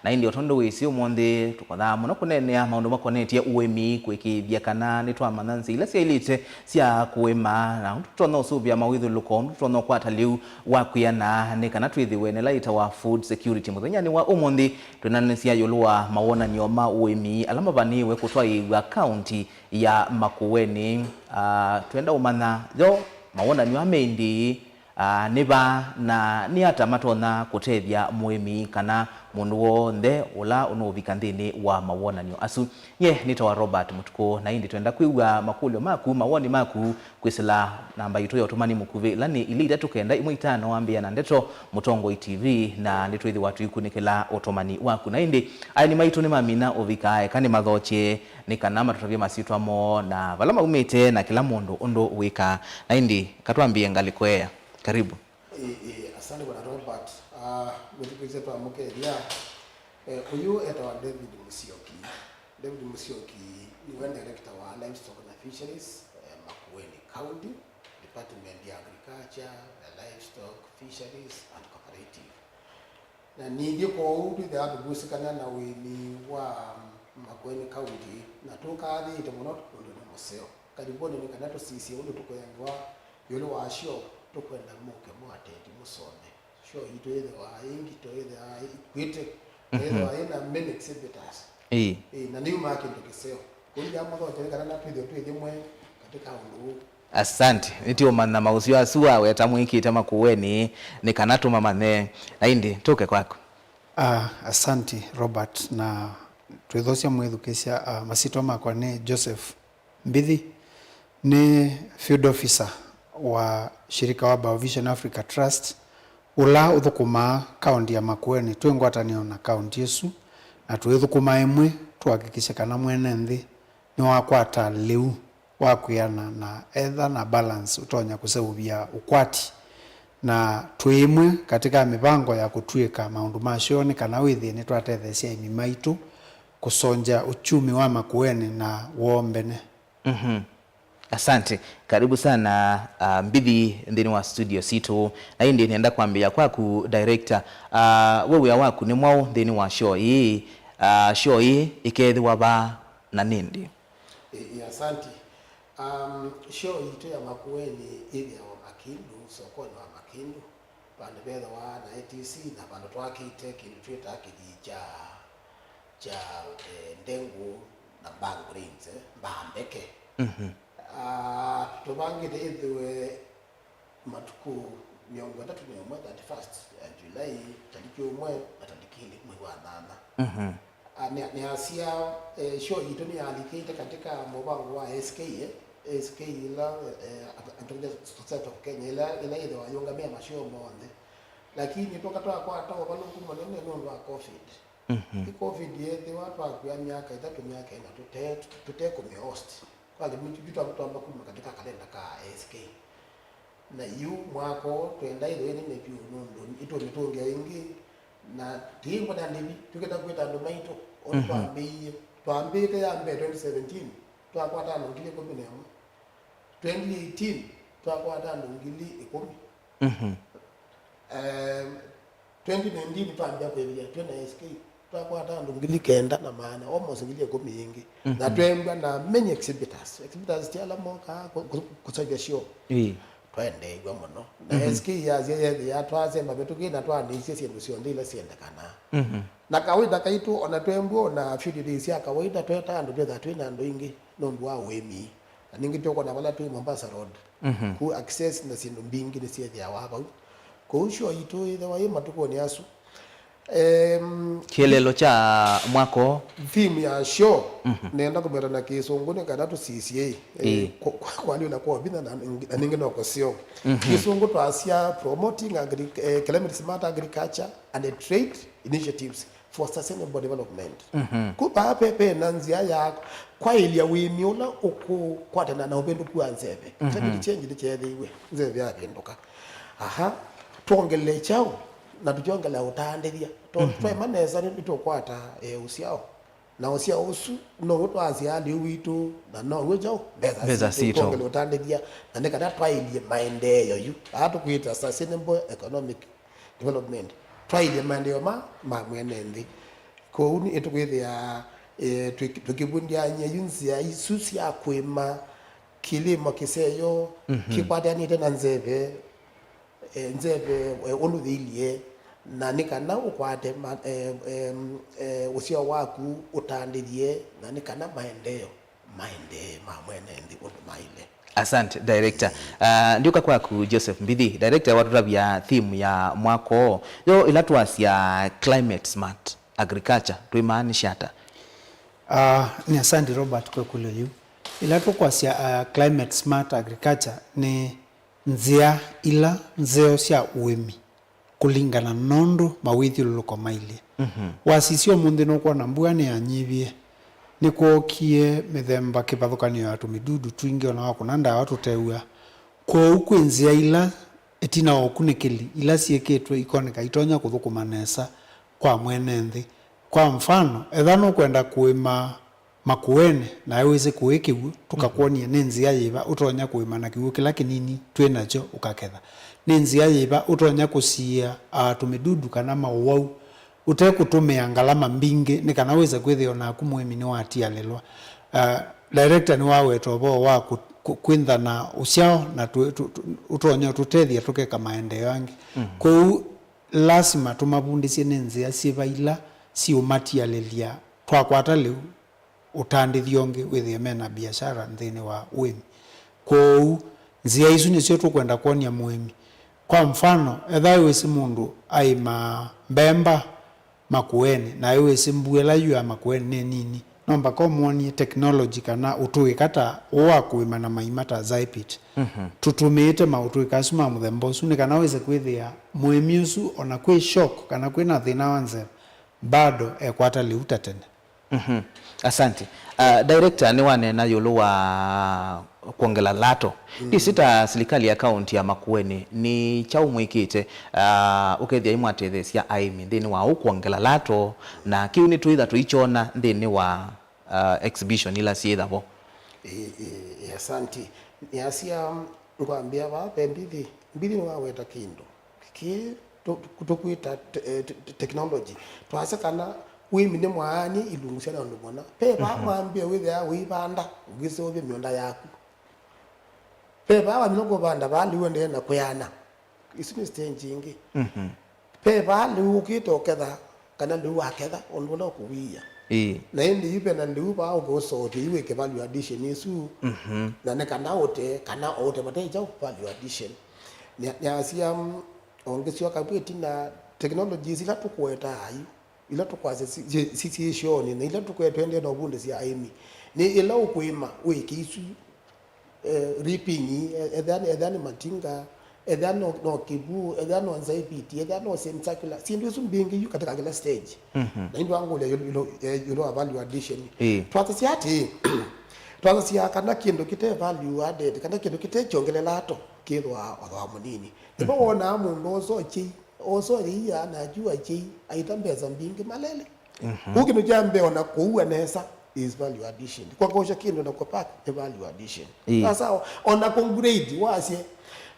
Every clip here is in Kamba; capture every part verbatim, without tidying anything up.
Na ĩndĩ o tondũ wĩsĩ ũmũnthĩ, tũkothaa mũno kũneenea maũndũ makonetye ũĩmi, kũĩkĩĩthya kana nĩtwamanya nzĩa ila syaĩlĩte sya kũĩma, na ũndũ tũtonya ũsũvĩa mawĩthũlũko, ũndũ tũtonya ũkwata lĩu wa kwĩana, nĩ kana twĩthĩwe na ĩla yĩtawa food security. Mũthenyanĩ wa ũmũnthĩ, twĩnanĩsya ĩũlũ wa mawonany'o ma ũĩmi ala mavanĩĩwe kũtwaĩĩw'a kaũnti ya Makueni. Ah, twenda ũmanya yo mawonany'o aa me ĩndĩĩ, ah, nĩ va, na nĩ ata matonya kũtethya mũĩmi kana mũndũ w'onthe ũla ũnũũvika nthĩnĩ wa mawonany'o asu. Nyie nĩtawa Robert Mũtukũ, na ĩndĩ twenda kwĩw'a makũlyo maku, mawoni maku, kwĩsĩla namba yitũ ya ũtũmani mũkuvĩ, ĩla nĩ ilĩ itatũ kenda ĩmwe itano, wambĩĩa na ndeto, Mũtongoi T V, na nĩtwĩthĩwa tũikunĩkĩla ũtũmani waku. Na ĩndĩ aeni maitũ nĩmamina ũvika, eka nĩmathokye nĩ kana matũtavye masyĩtwa moo na vala maumĩte na kĩla mũndũ ũndũ wĩkaa. Na ĩndĩ katwambĩe ngalĩko ea. Karibu. Ĩĩ, ĩĩ, asante Bwana Robert. Ah, mwĩthukĩĩsya twamũkethya. Eh, ũyũ etawa David Musyoki. David Musyoki nĩwe director wa Livestock na Fisheries, eh, Makueni County, Department ya Agriculture, the Livestock, Fisheries and Cooperative. Na ningĩ kwoou twĩthĩawa tũvusĩkana na ũĩmi wa Makueni County, na tũkathĩĩte mũno ũndũ nĩ mũseo. Karibuni nĩ kana tũsisye ũndũ tũkũyengewa ĩũlũ wa show, tũkwenda mũke mũ attend mũsome. Show itũ yĩthĩawa ĩ ngito, yĩthĩawa ĩkwĩte, na yĩthĩawa ĩna many exhibitors. Ĩĩ. Ĩĩ, na nĩumaa kĩndũ kĩseo. Kũu ndamũthokya nĩ kana na twĩthĩwe twĩ yĩmwe katika ũndũ ũũ. Asante. Nĩtũũmanya maũsio asu waweta mwĩkĩte Makueni nĩ kana tũmamanye. Na ĩndĩ tũke kwaku. Ah, asante Robert, na twĩthosya mwĩthukĩĩsya, ah, masyĩtwa makwa nĩ Joseph Mbithi. Nĩ field officer wa shirika wa Biovision Africa Trust, ũla ũthũkũmaa kaũnti ya Makueni. Twĩ ngwatanĩo na kaũnti ĩsu, na tũĩthũkũma ĩmwe tũhakikishe kana mwene nthĩ nĩwakwata lĩu wa kwĩana na etha na balance ũtonya kũseũvya ũkwati. Na twĩ ĩmwe katika mĩvango ya kũtw'ĩka maũndũ ma show nĩ kana wĩthĩe nĩtwatetheesya aĩmi maitũ kũsongya uchumi wa Makueni na woo mbene. Mhm. Asante. Karibu sana, ah, Mbithi nthĩnĩ wa studio sitũ. Na ĩndĩ nĩenda kwambĩĩa kwaku, director. Ah, we wĩa waku nĩ mwaũ nthĩnĩ wa show ĩĩ? Ah, show ĩĩ ĩkeethĩwa va na nĩndĩ? Ĩ, ĩ, asante. Um, show yitũ ya Makueni ĩthĩawa Makindu, sokonĩ wa Makindu, vandũ vethĩwa na A T C na vandũ twakĩte kĩndũ twĩtaa kĩthii kya, kya, eh, ndengũ na mbaa greens, eh, mbaa mbeke. Mhm. Ah, tũvangĩte ĩthĩwe matukũ mĩongo ĩtatũ na ĩmwe, thirty-first ya July, tarĩki ũmwe na tarĩki ilĩ mwei wa nyanya. Mhm. Ah, nĩ, nĩasya, eh, show yitũ nĩyalikĩte katika mũvango wa A S K, eh, A S K ĩla, eh, Anthropological Society of Kenya, ĩla, ĩla yĩthĩawa yĩũngamĩe ma show monthe. Lakini tũka twakwata ũvalũku mũnene nũndũ wa covid. Mhm. Ĩ covid yeethĩwa twakw'a myaka ĩtatũ, myaka ĩna tũte, tũte kũmĩ host. Kwa kĩtumi kĩu twa-, twamba kuma katika kalenda ka A S K. Na yu mwaka ũũ twenda ĩthĩwe ĩnene vyũ nũndũ ĩtũmĩtũngĩa ĩngĩ, na tiĩngwa na ndĩvi, tũkĩta kwĩta andũ maitũ, ũndũ Mhm. twambĩĩie. Twambĩĩte ya mbee twenty seventeen, twakwata andũ ngili ĩkũmi na ĩmwe. Twenty eighteen, twakwata andũ ngili ĩkũmi. Mhm. Em, twenty nineteen twambia kwĩthĩa twĩ na A S K, twakwata andũ ngili kenda na maana, almost ngili ĩkũmi ĩngĩ. Na Mhm. twembwa na many exhibitors. Exhibitors ti ala mokaa kũ-, kũ-, kũsavya show. Ĩĩ. Twaendeew'a mũno. Na Mhm. A S K yasya yethĩa twasemba mĩtũkĩ na twanĩisye syĩndũ syonthe ila syendekanaa. Mhm. Na kawaida kaitũ, ona twembwa na few days sya kawaida, tweta andũ twĩtha twĩ na andũ aingĩ nũndũ wa ũĩmi. Na ningĩ tũkwona vala twĩ Mombasa Road. Mhm. Ku access na syĩndũ mbingĩ nĩsyĩthĩawa vau. Kwoou show yitũ yĩthĩawa yĩ matukũnĩ asu. Em, kĩeleelo kya mwako. Theme ya show, Mhm. nenda kũmeta na Kĩsũngũ nĩ kana tũsisye, eh, Ĩĩ. kũ-, kũ-, kũalyũla kwa vinya na, na ningĩ no kũseo. Mhm. Kĩsũngũ twasya promoting agri-, eh, climate smart agriculture and trade initiatives for sustainable development. Mhm. Ku vaa ve, ve na nzĩa ya kwaĩlya ũĩmi ũla ũkũkwatana na ũvĩndũku wa nzeve. Mhm. Climate change nĩkyeethĩiwe, nzeve yavĩndũka. Aha, twongele kyaũ, na tũkyongela ũtandĩthya. To-, Mhm. twaĩma nesa nĩ, nĩtũkwata, eh, ũsyao. Na ũsyao ũsu, now'o twasyaa lĩu witũ, na now'o kyaũ, mbesa Mbesa sitũ, sitũ. Twongele ũtandĩthya, na nĩ kana twaĩlye maendeeo yu. Aa tũkwĩta sustainable economic development. Twaĩlye maendeeo ma, ma mwene nthĩ. Kwoou nĩ tũkwĩthĩa, eh, twĩ-, tũkĩvundĩany'a yu nzĩa isu sya kũĩma kĩlĩmo kĩseo, mhm, kĩkwatanĩte na nzeve, eh, nzeve, eh, ũndũ yĩilyĩ, na nĩ kana ũkwate ma-, eh, em, eh, ũsyao waku ũtandĩthye, na nĩ kana maendeeo maendee ma mwene nthĩ ũndũ maĩle. Asante, director. Ah, ndiũka kwaku, Joseph Mbithi. Director watũtavya theme ya mwaka ũũ. Yo, ĩla twasya climate smart agriculture, twĩmaanisha ata? Ah, nĩ asante, Robert, kwa ĩkũlyo yĩu. Ĩla tũkwasya, ah, climate smart agriculture, nĩ nzĩa ila nzeo sya ũĩmi kũlingana na ũndũ mawĩthyũlũlũko mailyĩ. Mhm. Wasisya ũmũnthĩ nũkwona mbua nĩyanyivie, nĩkwookie mĩthemba kĩvathũkany'o ya tũmĩdudu twingĩ ona wa kũna ndawa tũtew'a. Kwoou kwĩ nzĩa ila ĩtina wa ũkunĩkĩli ila syĩkĩtwe ikoneka itonya kũthũkũma nesa kwa mwene nthĩ. Kwa mfano, ethĩwa nũkwenda kũĩma Makueni, naĩ wĩsĩ kũĩ kĩw'ũ, tũkakwony'e nĩ nzĩa yĩva ũtonya kũĩma na kĩw'ũ kĩla kĩnini twĩ nakyo ũkaketha. Nĩ nzĩa yĩva ũtonya kũsiĩa, aa, tũmĩdudu kana maũwau ũte kũtũmĩa ngalama mbingĩ nĩ kana wĩse kwĩthĩa o naku mũĩmi nĩwatialĩlwa. Ah, director nĩwaweta ũvoo wa kũ-, kũ-, kwĩntha na ũsyao na tũ-, tũ-, tũ-, ũtonya ũtũtethya tũkeka maendeeo angĩ. Mhm. Kwoou lasima tũmavundĩsye nĩ nzĩa syĩva ila siũmatialĩlya twakwata lĩu ũtandĩthyo ũngĩ wĩthĩe me na biashara nthĩnĩ wa ũĩmi. Kwoou, nzĩa isu nĩsyo tũkwenda kwony'a mũĩmi. Kwa mfano, ethĩwa wĩsĩ mũndũ aĩmaa mbemba Makueni, na wĩsĩ mbua ĩla yuaa Makueni nĩ nini, no mpaka ũmwonie technology kana ũtũĩka ta ũũ wa kũĩma na maima ta Zypit. Mhm. Tũtũmĩĩte maũtũĩka asu ma mũthemba ũsu nĩ kana wĩse kwĩthĩa mũĩmi ũsu, ona kwĩ shock kana kwĩ na thĩna wa nzeva, bado ekwata lĩu ta tene. Mhm. Asante. Ah, director, nĩwaneena ĩũlũ wa kwongela lato. Mm. Ndĩsĩ ta silikali ya kaunti ya Makueni nĩ kyaũ mwĩkĩte, ah, ũkethĩa imwatetheesya aĩmi nthĩnĩ wa ũu kwongela lato, na kĩu nĩtwĩtha tũikyona nthĩnĩ wa, ah, exhibition ila syĩtha vo? Ĩĩ, ĩĩ, ĩĩ, asante. Nĩasya, ngwambĩa vaa ve Mbithi. Mbithi nĩwaweta kĩndũ kĩĩ tũ-, tũ-, tũkwĩta te-, eh, te-, te-, technology. Twasya kana ũĩmi nĩ mwaanie ilungu sya na ũndũ mũna. Ve vaa, mhm, mwambĩe wĩthĩaa ũivanda, ũkĩseũvya mĩũnda yaku. Ve vaa wamina kũvanda, vaa lĩu ũendee na kwĩana. Isu nĩ stage ĩngĩ. Mhm. Ve vaa lĩu ũkĩte ũketha, kana lĩu waketha, ũndũ ũla ũkũwia. Ĩĩ. Na ĩndĩ yu ve na lĩu vaa ũkũũseũvya, yu wĩke value addition ĩsu. Mhm. Na nĩ kana ũte, kana ũte vate kyaũ value addition. Nĩ-, nĩasya, mm, o ngĩsyoka vu ĩtina, technologies ila tũkũetaa yu, ila tũkwasya si-, si-, si-, syĩ syoonĩ, na ila tũkwenda twendee na ũvundĩsya aĩmi, nĩ ĩla ũkũĩma wĩke isu, eh, reaping, eh, ethĩwa nĩ, ethĩwa nĩ matinga, ethĩwa no, no kĩw'ũ, ethĩwa no nzaiviti, ethĩwa no semicircular, syĩndũ isu mbingĩ yu katika kila stage. Mhm. Na ĩndĩ wangũlya ĩũlũ, ĩũlũ, eh, ĩũlũ wa value addition. Ĩĩ. Twasasya atĩĩ, twasasya kana kĩndũ kĩte value added, kana kĩndũ kĩte kyongelelaa to, kĩthwaa o thooa mũnini. Nĩvo, mhm, wonaa mũndũ osa kyei, osa yĩia na akyua kyei, aita mbesa mbingĩ malele. Mhm. Kũu kĩndũ kya mbee, ona kũua nesa is value addition. Kwakosha kĩndũ na kũpack nĩ value addition. Ĩĩ. Sasa, ona kũgrade, wasye,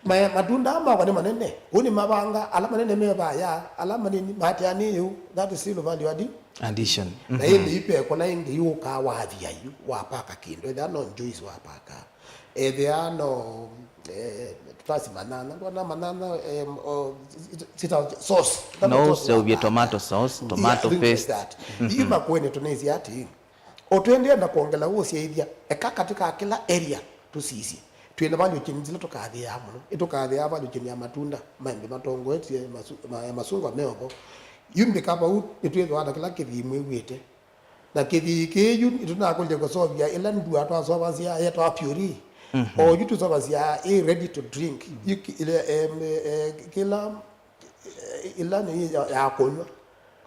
ma-, matunda aa makwa nĩ manene, kũu nĩ mavanga, ala manene me vaya, ala manini mateanĩe ũu, that is still value addi-, addition. Na, mhm, ĩndĩ ipekwa na ĩngĩ yũkaa wathia yu, wapaka kĩndũ, ethĩwa no juice wapaka. Ethĩa no, eh, twasi manyanya, ndona manyanya, em, o, sita sauce. No tomato sauce, tomato paste. Yeah, things like that. Mhm. Yu Makueni tũnĩsĩ atĩ, o tũendee na kwongela ũsyaĩthya, eka katika kila area tũsisye. Twĩ na value chain ila tũkathĩaa mũno. Ĩtũkathĩaa value chain ya matunda, maembe matongoetye, masu-, ma-, masungwa meovo. Yu mbĩka vau, nĩtwĩthĩwa na kĩla kĩthii mwĩw'ĩte. Na kĩthii kĩĩ yu nĩtũnakũlya kũseũvya ĩla ndua twasovasya yetawa puree. Mhm. O yu tũsovasya ĩ ready to drink. Yu ki-, ĩla, em, eh, kĩla, eh, ĩla nĩ ya, ya kũnyw'a.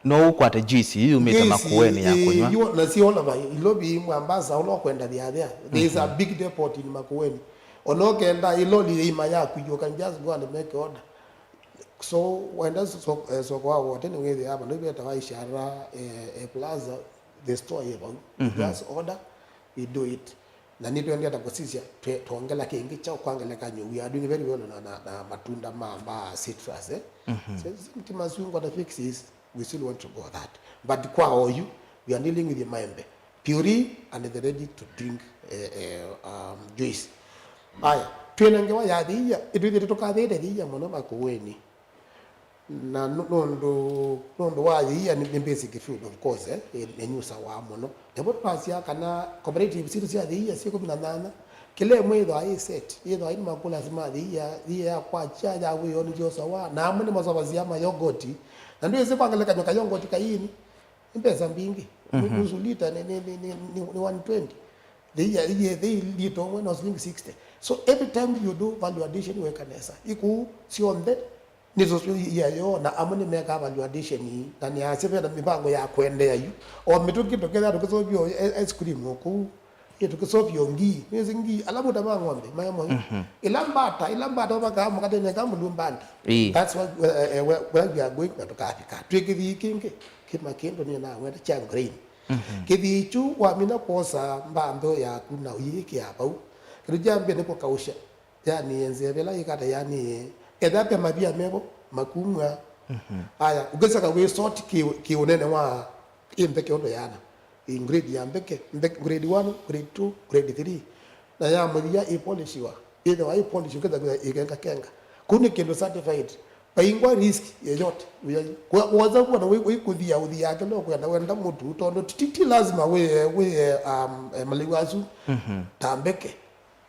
No ũkwate juice yu yumĩte Juice, Makueni ya ĩ, kũnyw'a. Yu, na si all over Nairobi, Mombasa, ũla ũkwenda thĩathĩa. There is a, mhm, big depot in Makueni. Ona ũkenda ĩloli yĩima yaku, you can just go and make order. So, wenda so-, eh, soko wa Wote nĩwĩthĩaa vandũ vetawa Ishara, eh, eh, Plaza, the store yĩ vau. You, mhm, just order, we do it. Na nĩtwendete kũsisya, twe-, twongela kĩngĩ kyaũ kwa ngelekany'o, we are doing very well na, na, na matunda ma, ma citrus, eh? Mhm. So, ti masungwa na fixes. We still want to go that. But kwa oyu, we are dealing with the maembe, puree and the ready to drink, eh, eh, um, juice. Aya, twĩna ngewa ya thiia, itwĩthĩte tũkathĩĩte thiia mũno Makueni. Na nũ-, nũndũ, nũndũ wa thiia nĩ, nĩ basic food, of course, eh, ĩ-, nĩnyusawa mũno. Nĩvo twasya kana cooperative sitũ sya thiia syĩ kũmi na nyanya, kĩla ĩmwe yĩthwa ĩ set, yĩthwa ĩna makulasi ma thiia, thiia ya kwakya, ya wĩoo nĩtyosawa, na amwe nĩmasovasya ma yogurt. Na ndwĩsĩ kwa ngelekany'o ka yogurt kaini, nĩ mbesa mbingĩ. Mhm. Nusu lita nĩ, nĩ, nĩ, nĩ, nĩ, nĩ one twenty. Thiia, thiia, thiia lita ũmwe no silingi sixty. So every time you do value addition, wĩka nesa. Ikuu syonthe nĩtũsũĩayo, na amwe nĩmekaa value addition, na nĩasya vena mĩvango ya kũendeea yu. O mĩtũkĩ tũkethĩa tũkĩseũvya o i-, ice cream o kũu, ĩ, tũkĩseũvya o ngii, nĩsĩ ngii, ala mũta ma ng'ombe, maemo yu. Mhm. Ĩla mbata, ĩla mbata ũvakaa mũkatĩnĩ ka mũlumbandi. Ĩĩ. That's where, where, where, where we are going, na tũkavika. Twĩ kĩthii kĩngĩ, kĩma kĩndũ nĩnaweta kya grain. Mhm. Kĩthii kyu wamina kwosa mbambeo yaku na ũyĩkĩa vau. Kĩndũ kya mbee nĩ kũkausha. Yani, enzĩa vĩla ĩkata, yani, etha pe mavia mevo, makumw'a. Mhm. Aya, ũkĩsaka wĩ sort kĩ, kĩ ũnene wa ĩ mbeke ũndũ yana. Ĩ grade ya mbeke, mbeke, grade one, grade two, grade three. Na ya mũthia ĩ polishiwa. Ĩthĩwa ĩ polish, ũkĩsa kwĩtha ĩkenga kenga. Kũu nĩ kĩndũ certified. Vaingwa risk yeyote. Wĩa-, wa-, woza kuona wĩ, wĩ kũthia, ũthia kĩla ũkwenda, wenda mũtu, tondũ ti, ti, ti lazima wĩ, wĩ, um, eh, malĩu asu. Mhm. Ta mbeke.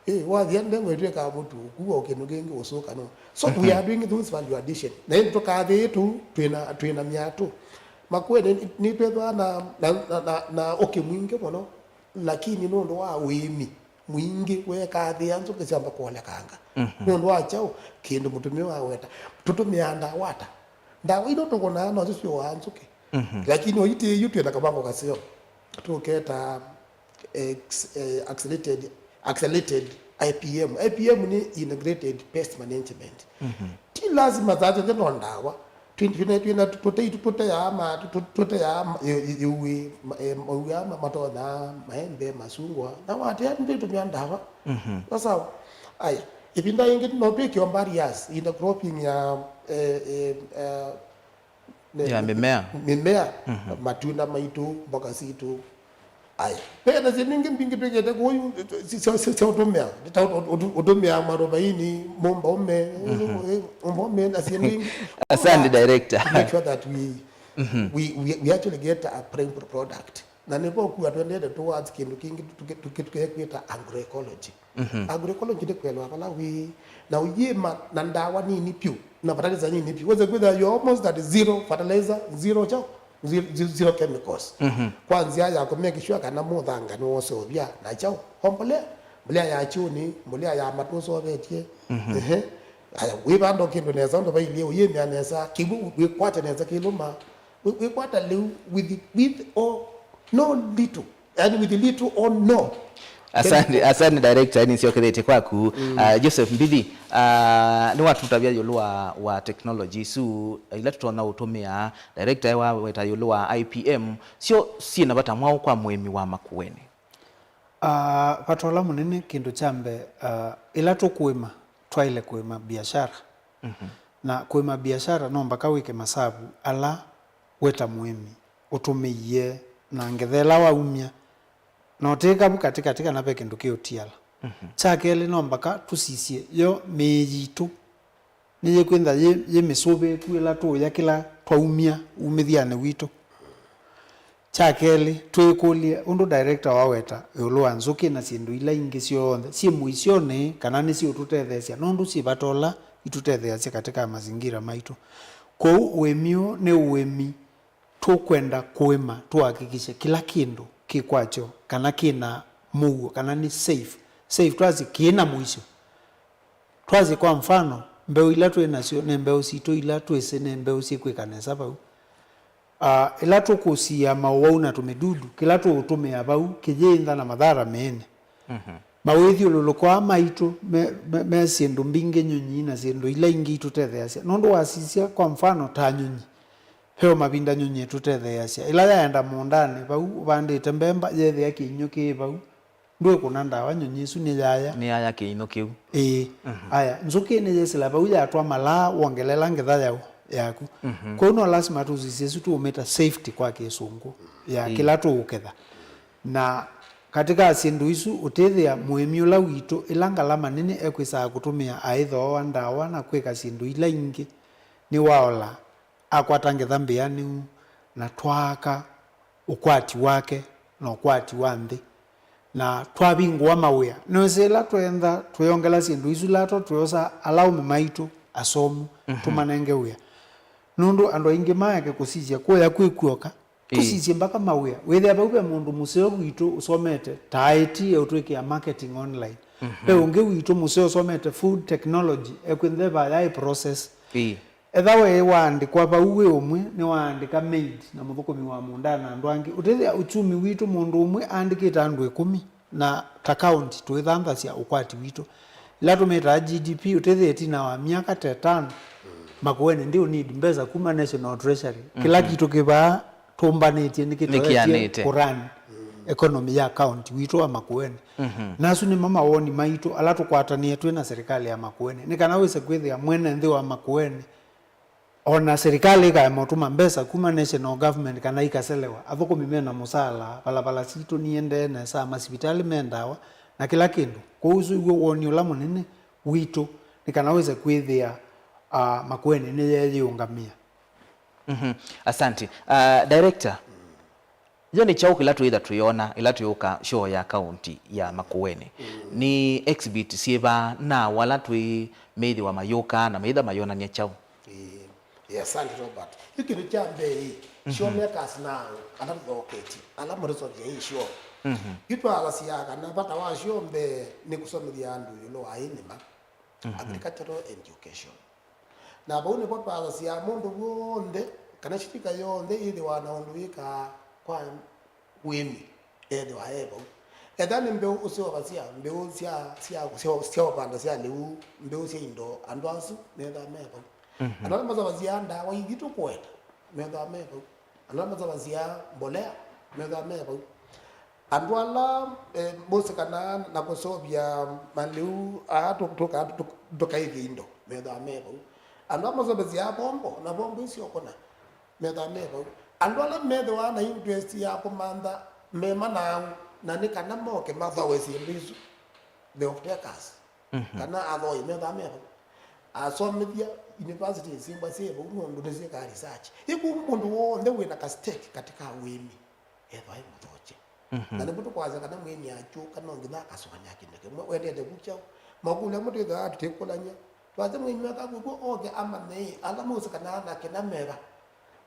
Ĩ, wathia ndengo ĩtw'ĩkaa mũtu, ũkua o kĩndũ kĩngĩ ũsũka, no. So, we are doing those value addition. Na ĩndĩ tũkathĩĩtũ, twĩna, twĩna myatũ. Makueni nĩ, nĩtwĩthwa na, na, na, na, na ũkĩ mwingĩ mũno, lakini nũndũ wa ũĩmi mwingĩ, wekathĩa nzũkĩ syamba kũolekanga. Mhm. Nũndũ wa kyaũ? Kĩndũ mũtũmĩwa aweta. Tũtũmĩaa ndawa ata? Ndawa ino tũkũnaa nosi syũaa nzũkĩ. Mhm. Lakini oitĩ yu twĩna kavango kaseo. Tũketa ex-, eh, accelerated, accelerated I P M. I P M nĩ Integrated Pest Management. Mhm. Ti lazima thatete no ndawa. Twĩ-, twĩna, twĩna tũtei tũteaa ma, tũ-, tũteaa ma, ĩ-, ĩ-, ĩuĩ, ma, eh, mauĩ aa ma, matonyaa maembe, masungwa. Na watea nĩtũtũmĩa ndawa. Mhm. Sawa sawa. Aya, ĩvinda yĩngĩ no twĩkĩo barriers, intercropping ya, eh, eh, eh, ne-, ya mĩmea. Mĩmea, mhm, matunda maitũ, mboka sitũ. Aya. Ve na syĩndũ ingĩ mbingĩ twĩkĩte kũu, sya, sya, sya ũtũmĩa. Ta ũtũ-, ũtũ-, ũtũmĩa marovaini, mũmbaume, mhm, eh, mũmbaume na syĩndũ ingĩ. Asante, director. To make sure that we, mhm, we, we, we actually get a prime product. Na nĩvo kua twendete towards kĩndũ kĩngĩ tũke-, tũke-, tũkekwĩta agroecology. Mhm. Agroecology nĩ kwelewa vala wĩ na ũyĩma na ndawa nini vyũ, na fertilizer nini vyũ. Wĩsa kwĩthĩa you're almost at zero fertilizer, zero kyaũ, zero, zero, zero chemicals. Mhm. Kwa nzĩa ya kũ make sure kana mũthanga nĩwoseũvya na kyaũ, o mbolea, mbolea ya kyũnĩ, mbolea ya matũ ũsovetye. Mhm. Ehe. Aya, wĩvanda o kĩndũ nesa, ũndũ vailyĩ, ũyĩmĩa nesa, kĩw'ũ wĩkwate nesa kĩlũma, wĩ-, wĩkwata lĩu with, with or no little. Yani, with little or no. Asante, asante director, yani nĩsyokethetye kwaku. Mm. Ah, Joseph Mbithi, ah, nĩwatũtavya ĩũlũ wa, wa technology isu, ila tũtonya ũtũmĩa. Director waweta ĩũlũ wa I P M, syo syĩ na vata mwaũ kwa mũĩmi wa Makueni? Ah, vata ũla mũnene, kĩndũ kya mbee, ah, ĩla tũkũĩma, twaĩle kũĩma biashara. Mhm. Na kũĩma biashara no mpaka wĩke masavu ala we ta mũĩmi ũtũmĩie na ngetha ĩla waumya. Na ũtĩka vu katĩ katĩ kana ve kĩndũ kĩũtiala. Mhm. Kya kelĩ, no mpaka tũsisye yo mĩĩ yitũ nĩyĩkwĩntha yĩ, yĩ mĩsũvĩĩku ĩla tũũya kĩla twaumya umĩthyanĩ witũ. Kya kelĩ, twĩkũlye ũndũ director waweta ĩũlũ wa nzũkĩ na syĩndũ ila ingĩ syonthe syĩ mũisyonĩ, kana nĩsiũtũtetheesya nũndũ syĩ vata ũla itũtetheeasya katĩ ka mazingira maitũ. Kwoou ũĩmi ũũ nĩ ũĩmi tũkwenda kũĩma, tũhakikishe kĩla kĩndũ kĩ kwakyo, kana kĩna mũuo, kana nĩ safe. Safe twasye kĩna mũisyo. Twasye kwa mfano, mbeũ ila twĩ nasyo nĩ mbeũ sitũ ila twĩsĩ nĩ mbeũ syĩkwĩka nesa vau. Ah, ĩla tũkũsia maũwau na tũmĩdudu, kĩla tũũtũmĩa vau kĩyĩntha na mathara mĩĩnĩ. Mhm. Mawĩthyũlũlũko aa maitũ me, me, me syĩndũ mbingĩ, nyũnyi na syĩndũ ila ingĩ itũtetheeasya. Nũndũ wasisya, kwa mfano, ta nyũnyi, ve o mavinda nyũnyi ĩtũtetheeasya. Ĩla yaenda mũũndanĩ vau ũvandĩte mbemba, yethĩa kĩinyũ kĩĩ vau, ndwĩkũna ndawa, nyũnyi ĩsu nĩyaya. Nĩyaya kĩinyũ kĩu. Ĩĩ. Mhm. Aya, nzũkĩ nĩyĩsĩla vau, yatwa malaa, wongelela ngetha yaũ. yaku. Mhm. Kwoou no lasima tũsisye ĩsu tũũmĩta safety kwa kĩsũngũ ya Ĩĩ. kĩla tũũketha. Na katĩ ka syĩndũ isu ũtĩthĩa mũĩmi ũla witũ ĩla ngalama nene ekwĩsaa kũtũmĩa aĩthooa ndawa na kwĩka syĩndũ ila ingĩ nĩwaola akwata ngetha mbĩanĩu na twaaka ũkwati wake na ũkwati wa nthĩ, na twavingũa mawĩa. Nĩwĩsĩ ĩla tweentha twĩongela syĩndũ isu lato, tweosa alaũme maitũ asomu, Mhm. tũmanenge wĩa. Nũndũ andũ aingĩ maeke kũsisya kũya kwĩ kw'oka, Ĩĩ. tũsisye mbaka mawĩa. Wĩthĩa vau ve mũndũ mũseo witũ ũsomete ta I T eũtwĩkĩa marketing online. Mhm. Ve ũngĩ witũ mũseo ũsomete food technology, ekwĩthĩa yaĩ process. Ĩĩ. Etha we waandĩkwa vau wĩ ũmwe, nĩwaandĩka maid na mũthũkũmi wa mũũnda na andũ angĩ. Ũtĩthĩa uchumi witũ mũndũ ũmwe aandĩkĩte andũ ĩkũmi na ta county tũĩthanthasya ũkwati witũ. Ĩla tũmĩtaa G D P, ũtĩthĩa ĩtina wa myaka ta ĩtano, Makueni ndiũ need mbesa kuma National Treasury. Kĩla Mhm. kitũ kĩvaa tũmbanĩtye nĩkĩtoetye Nĩkĩanĩte. kũrun economy ya county witũ wa Makueni. Mhm. Na asu nĩmo mawoni maitũ ala tũkwatanĩe twĩ na serikali ya Makueni. Nĩ kana wĩse kwĩthĩa mwene nthĩ wa Makueni, o na serikali ĩkaema ũtũma mbesa kuma national government kana ikaselewa, athũkũmi mena mũsala, valavala sitũ niendee nesa, masivitalĩ me ndawa, na kĩla kĩndũ. Kwoou ũsu iw'o woni ũla mũnene witũ, nĩ kana wĩse kwĩthĩa, ah, Makueni nĩyeyĩũngamĩa. Mhm. Asante. Ah, director, yo nĩ kyaũ kĩla twĩtha twĩona ĩla twĩũka show ya kaunti ya Makueni? Mm. Nĩ exhibit syĩva na wala twĩ methĩwa mayũka na maitha mayonany'a kyaũ? Ĩĩ. Ĩĩ, asante Robert. Yu kĩndũ kya mbee ĩ, Mhm. show makers na ala tũthoketye, ala mũtũsokea ĩ show. Mhm. Yu twasasya kana vata wa show mbee nĩ kũsomethya andũ ĩũlũ wa ĩnĩma, Mhm. agricultural education. Na vau nĩvo twasasya mũndũ w'onthe, kana shirika yonthe yĩthĩwa na ũndũ yĩkaa kwa ũĩmi, ethĩwa e vau. Etha nĩ mbeũ ũseũvasya, mbeũ sya, sya, sya, sya ũvanda sya lĩu, mbeũ sya indo, andũ asu methĩwa me vau. Mhm. Andũ ala masavasya ndawa ithi tũkũeta, methĩwa me vau. Andũ ala masavasya mbolea, methĩwa me vau. Andũ ala, eh, mosĩkanaa na kũseũvya malĩu aa tũ-, tũka-, tũ-, tũkaĩthya indo, methĩwa me vau. Andũ ala masomethya bombo, na bombo isu ũkũna, methĩwa me vau. Andũ ala methĩwa na interest ya kũmantha mema na au, na nĩ kana moke mathoe syĩndũ isu, the off-takers, Mhm. kana athoi, methĩwa me vau. Asomethya university syĩmbwa syĩ vau nũndũ nĩsyĩkaa research. Ĩkũ mũndũ w'onthe wĩ na ka stake katika ũĩmi, ethĩwa e mũthokye. Mhm. Na nĩvo tũkwasya kana mwĩĩni akyũka no nginya akasũanĩa kĩndũ kĩmwe. Wendete kũkyaũ? Makũlyo amwe twĩthĩawa tũtĩkũlany'a. Twasya mwĩĩni weka kw'o oke amanye ĩ, ala mosĩkanaa na kĩna meva.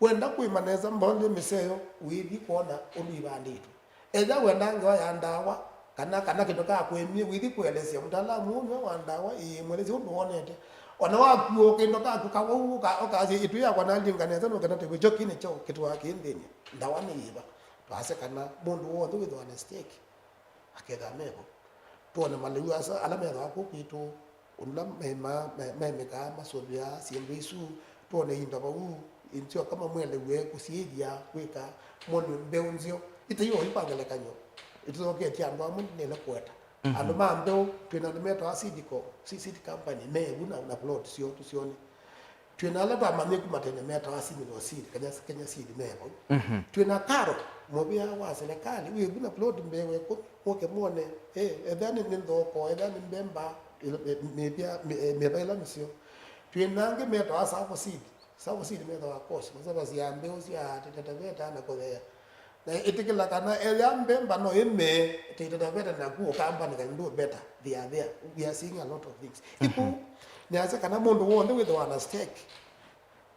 Wenda kũĩma nesa mbolea mĩseo, wĩthi kwona ũndũ ivandĩtwe. Ethĩwa wenda ngewa ya ndawa, kana, kana kĩndũ ka kũĩmie, wĩthi kũelesya mũtaalamu ũmwe wa ndawa, ĩĩ, mwelesye ũndũ wonete. O na wakuo kĩndũ kaku kawau, ũka-, ũkasya, "Ĩtũ yakwa nalinga nesa, nũkena tew'e, kyo kĩnĩ kyaũ kĩtũaa kĩ nthĩnĩ? Ndawa nĩ yĩva?" Twasya kana mũndũ w'onthe wĩthĩwa na stake, akethĩwa me vo. Twone malĩu asa ala methĩwa kũu kwitũ, ũndũ ũla mema-, me-, memĩkaa, masũvĩaa syĩndũ isu, twone indo vau, nzeo kama mwelew'e kũsiĩthya kwĩka, mone mbeũ nzeo. Ĩtaioi kwa ngelekany'o, ĩtũthoketye andũ amwe nĩnĩle kũeta. Mhm. Andũ ma mbeũ, twĩ na andũ metawa seed co-, se-, seed company, me vu na, na plot syoo tũsyone. Twĩ na ala twamanyie kuma tene metawa Seminole Seed, Kenya, Kenya Seed me vau. Mhm. Twĩ na KALRO, mũvĩa wa serikali, wĩ vu na plot mbee wa ĩkũmi, mũke mwone, eh, ethĩa nĩ, nĩ nthoko, ethĩa nĩ mbemba, ĩ-, ĩ-, mĩvĩa, mĩ-, eh, mĩva ĩla mĩseo. Twĩ na angĩ metawa Savo Seed. Savo Seed metawa Coast, masavasya mbeũ sya tata veta na kũthea. Na ĩtĩkĩla kana ethĩa mbemba no ĩmee, Taita Taveta naku ũkambanĩka ndũ better, they are there. We are seeing a lot of things. Ĩkũ, mhm, nĩasya kana mũndũ w'onthe wĩthĩwa na stake,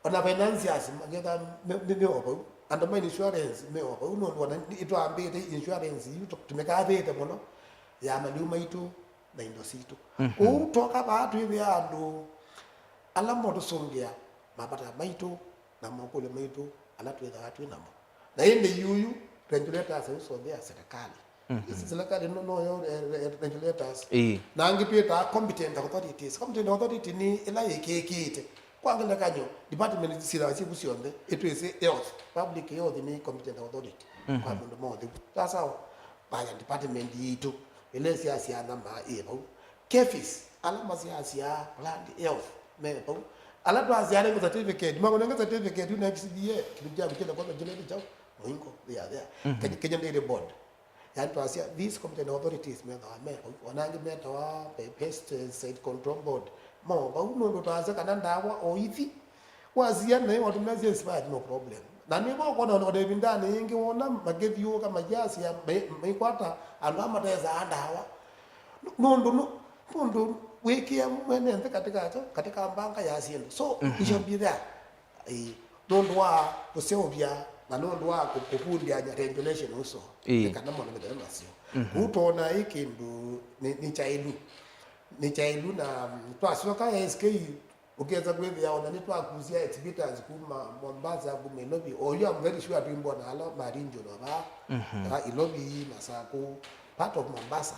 ona financiers maketha me, me, me o vau, andũ ma insurance me o vau, nũndũ ona nĩ-, nĩtwambĩte insurance yu tũ-, tũmĩkathĩte mũno ya malĩu maitũ na indo sitũ. Mhm. Ũu twoka vaa twĩthĩa andũ ala motũsũngĩa mavata maitũ na mokũlyo maitũ ala twĩthaa twĩ namo. Na ĩndĩ yuyu regulators ũsũvĩa serikali. Mhm. Isi serikali no, no yo, eh, eh, regulators. Ĩĩ. Na angĩ twĩtaa competent authorities. Competent authority nĩ ĩla yĩkĩĩkĩĩte. Kwa ngelekany'o, department syĩthaa syĩvu syonthe, ĩtwĩsĩ health, public health nĩ competent authority, mhm, kwa mũndũ monthe. Sawa sawa, vaya department yitũ, ĩla ĩsyasyaa nyama ĩ vau. KEPHIS, ala masyasyaa plant health, me vau. Ala twasya anenge certificate, makunenge certificate, yu next year, kĩndũ kyaku kĩla kwanza kĩla nĩ kyaũ, mũingo, they are there. Mhm. Kenya, Kenya Dairy Board. Yani twasya, these competent authorities methawa me, onangi metawa pe-, Pesticide Control Board. Mo, vau nũndũ twasya kana ndawa o ithi, wasia naĩ watũmĩa expired, no problem. Na nĩ vo ũkwona ona ĩvindanĩ yĩngĩ wona makĩthiũũka mayasya, mai-, maikwata andũ a matesaa ndawa. Nũndũ nũ-, nũndũ wĩkĩa mwene nthĩ katika kyo, katika mbanga ya syĩndũ. So, mhm, it should be there. Ĩĩ, nũndũ wa kũseũvya na nũndũ wa kũ-, kũvundĩany'a regulation ũsu, ĩĩ, nĩ kana maũndũ methĩwe maseo. Mhm. Kũu twona ĩ kĩndũ nĩ, nĩ kyaĩlu. Nĩ kyaĩlu na, mm, twasyoka S K, ũkesa kwĩthĩa ona nĩtwakusya exhibitors kuma Mombasa, kuma Nairobi. Oyu, I'm very sure twimbona ala ma region vaa, mhm, ah, Nairobi, Masaku, part of Mombasa.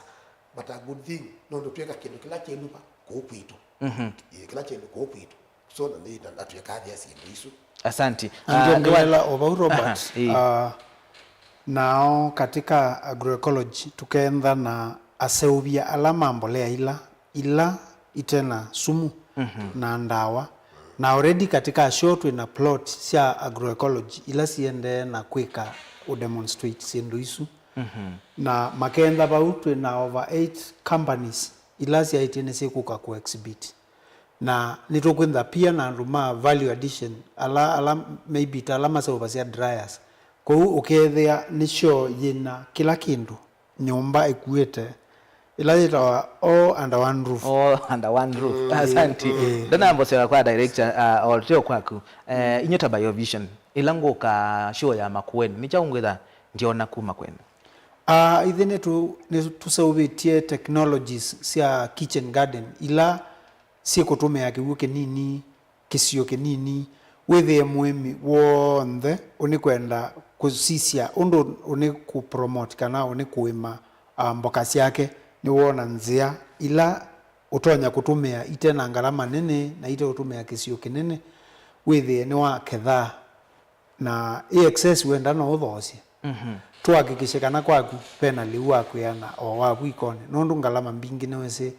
But a good thing, nũndũ twĩka kĩndũ kĩla kĩluva kũu kwitũ. Mhm. Ĩĩ, kĩla kĩndũ kũu kwitũ. So, na nĩ, na, na twĩkathĩa syĩndũ isu. Asanti. Na ah, ndio nĩwa- ngelela o vau, Robert, aha, ĩĩ, ah, nao katika agroecology tũkenda na aseũvya ala ma mbolea ila, ila itena sumu, mhm, na ndawa. Na already katika show twĩ na plot sya agroecology ila siendee na kwĩka, ũdemonstrate syĩndũ isu. Mhm. Na makenda vau twĩ na over eight companies ila syaĩtye nĩsyĩkũka kũ exhibit. Na nĩtũkwĩntha pia na andũ ma value addition, ala, ala maybe ta ala maseũvasya dryers. Kwoou ũkethĩa nĩ show yĩna kĩla kĩndũ, nyũmba ĩkuĩte, ĩla yĩtawa All Under One Roof. All Under One Roof. Mm, asanti. Mm. Ndanambosela kwa director, uh, olteo kwaku. Eh, inyo ta Biovision, ĩla ngũka show ya Makueni, nĩ kyaũ ngwĩtha ndiona kuma kwenu? Ah, ithyĩ nĩtũ-, nĩtũseũvĩtye technologies sya kitchen garden ila syĩkũtũmĩa kĩw'ũ kĩnini, kĩsio kĩnini, wĩthĩe mũĩmi w'onthe ũnĩkwenda kũsisya ũndũ ũnĩkũpromote kana ũnĩkũĩma, ah, mboka syake, nĩwoona nzĩa ila ũtonya kũtũmĩa ite na ngalama nene na ite ũtũmĩa kĩsio kĩnene, wĩthĩe nĩwaketha. Na ĩ excess wenda no ũthoosye. Mhm. Tũhakikishe kana kwaku vena lĩu wa kwĩana o waku ikonĩ, nũndũ ngalama mbingĩ nĩwĩsĩ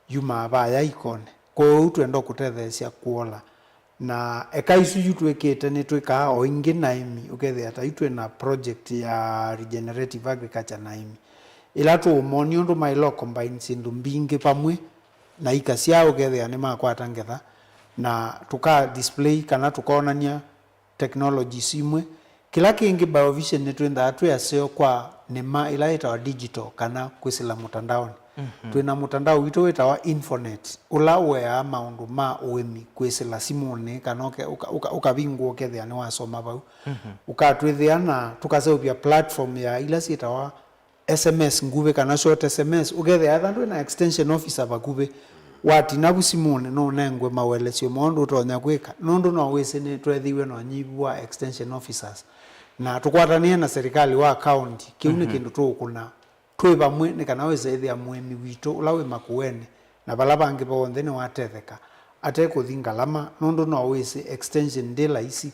yumaa vaya ikonĩ. Kwoou twenda kũtetheesya kũola. Na eka isu yu twĩkĩte nĩtwĩkaa o ingĩ na aĩmi, ũkethĩa ta yu twĩ na project ya regenerative agriculture na aĩmi. Ĩla tũũmonia ũndũ maĩle combine syĩndũ mbingĩ vamwe na ika syao, ũkethĩa nĩmakwata ngetha. Na tũka display kana tũkonany'a technologies imwe. Kĩla kĩngĩ, Biovision nĩtwĩnthaa twĩ aseo kwa nĩma ĩla yĩtawa digital kana kwĩsĩla mũtandaonĩ. Mhm. Twĩ na mũtandao witũ wĩtawa Infonet, ũla ũeaa maũndũ ma ũĩmi kwĩsĩla simũnĩ, kana ũke-, ũka-, ũka-, ũkavingũa ũkethĩa nĩwasoma vau. Mhm. Ũkatwĩthĩa na tũkaseũvya platform ya ila syĩtawa S M S nguvĩ kana short S M S, ũkethĩa ethĩwa ndwĩ na extension officer vakuvĩ, watina vu simũnĩ, no ũnengwe mawelesyo ma ũndũ ũtonya kwĩka, nũndũ no wĩsĩ nĩtweethĩiwe na ũnyivu wa extension officers, na tũkwatanĩe na serikali wa county, kĩu nĩ, mhm, kĩndũ tũũkũna twĩ vamwe, nĩ kana wĩse ĩthĩa mũĩmi witũ ũla wĩ Makueni na vala vangĩ vonthe nĩwatetheka, ate kũthi ngalama, nũndũ no wĩsĩ extension ndĩ laisi.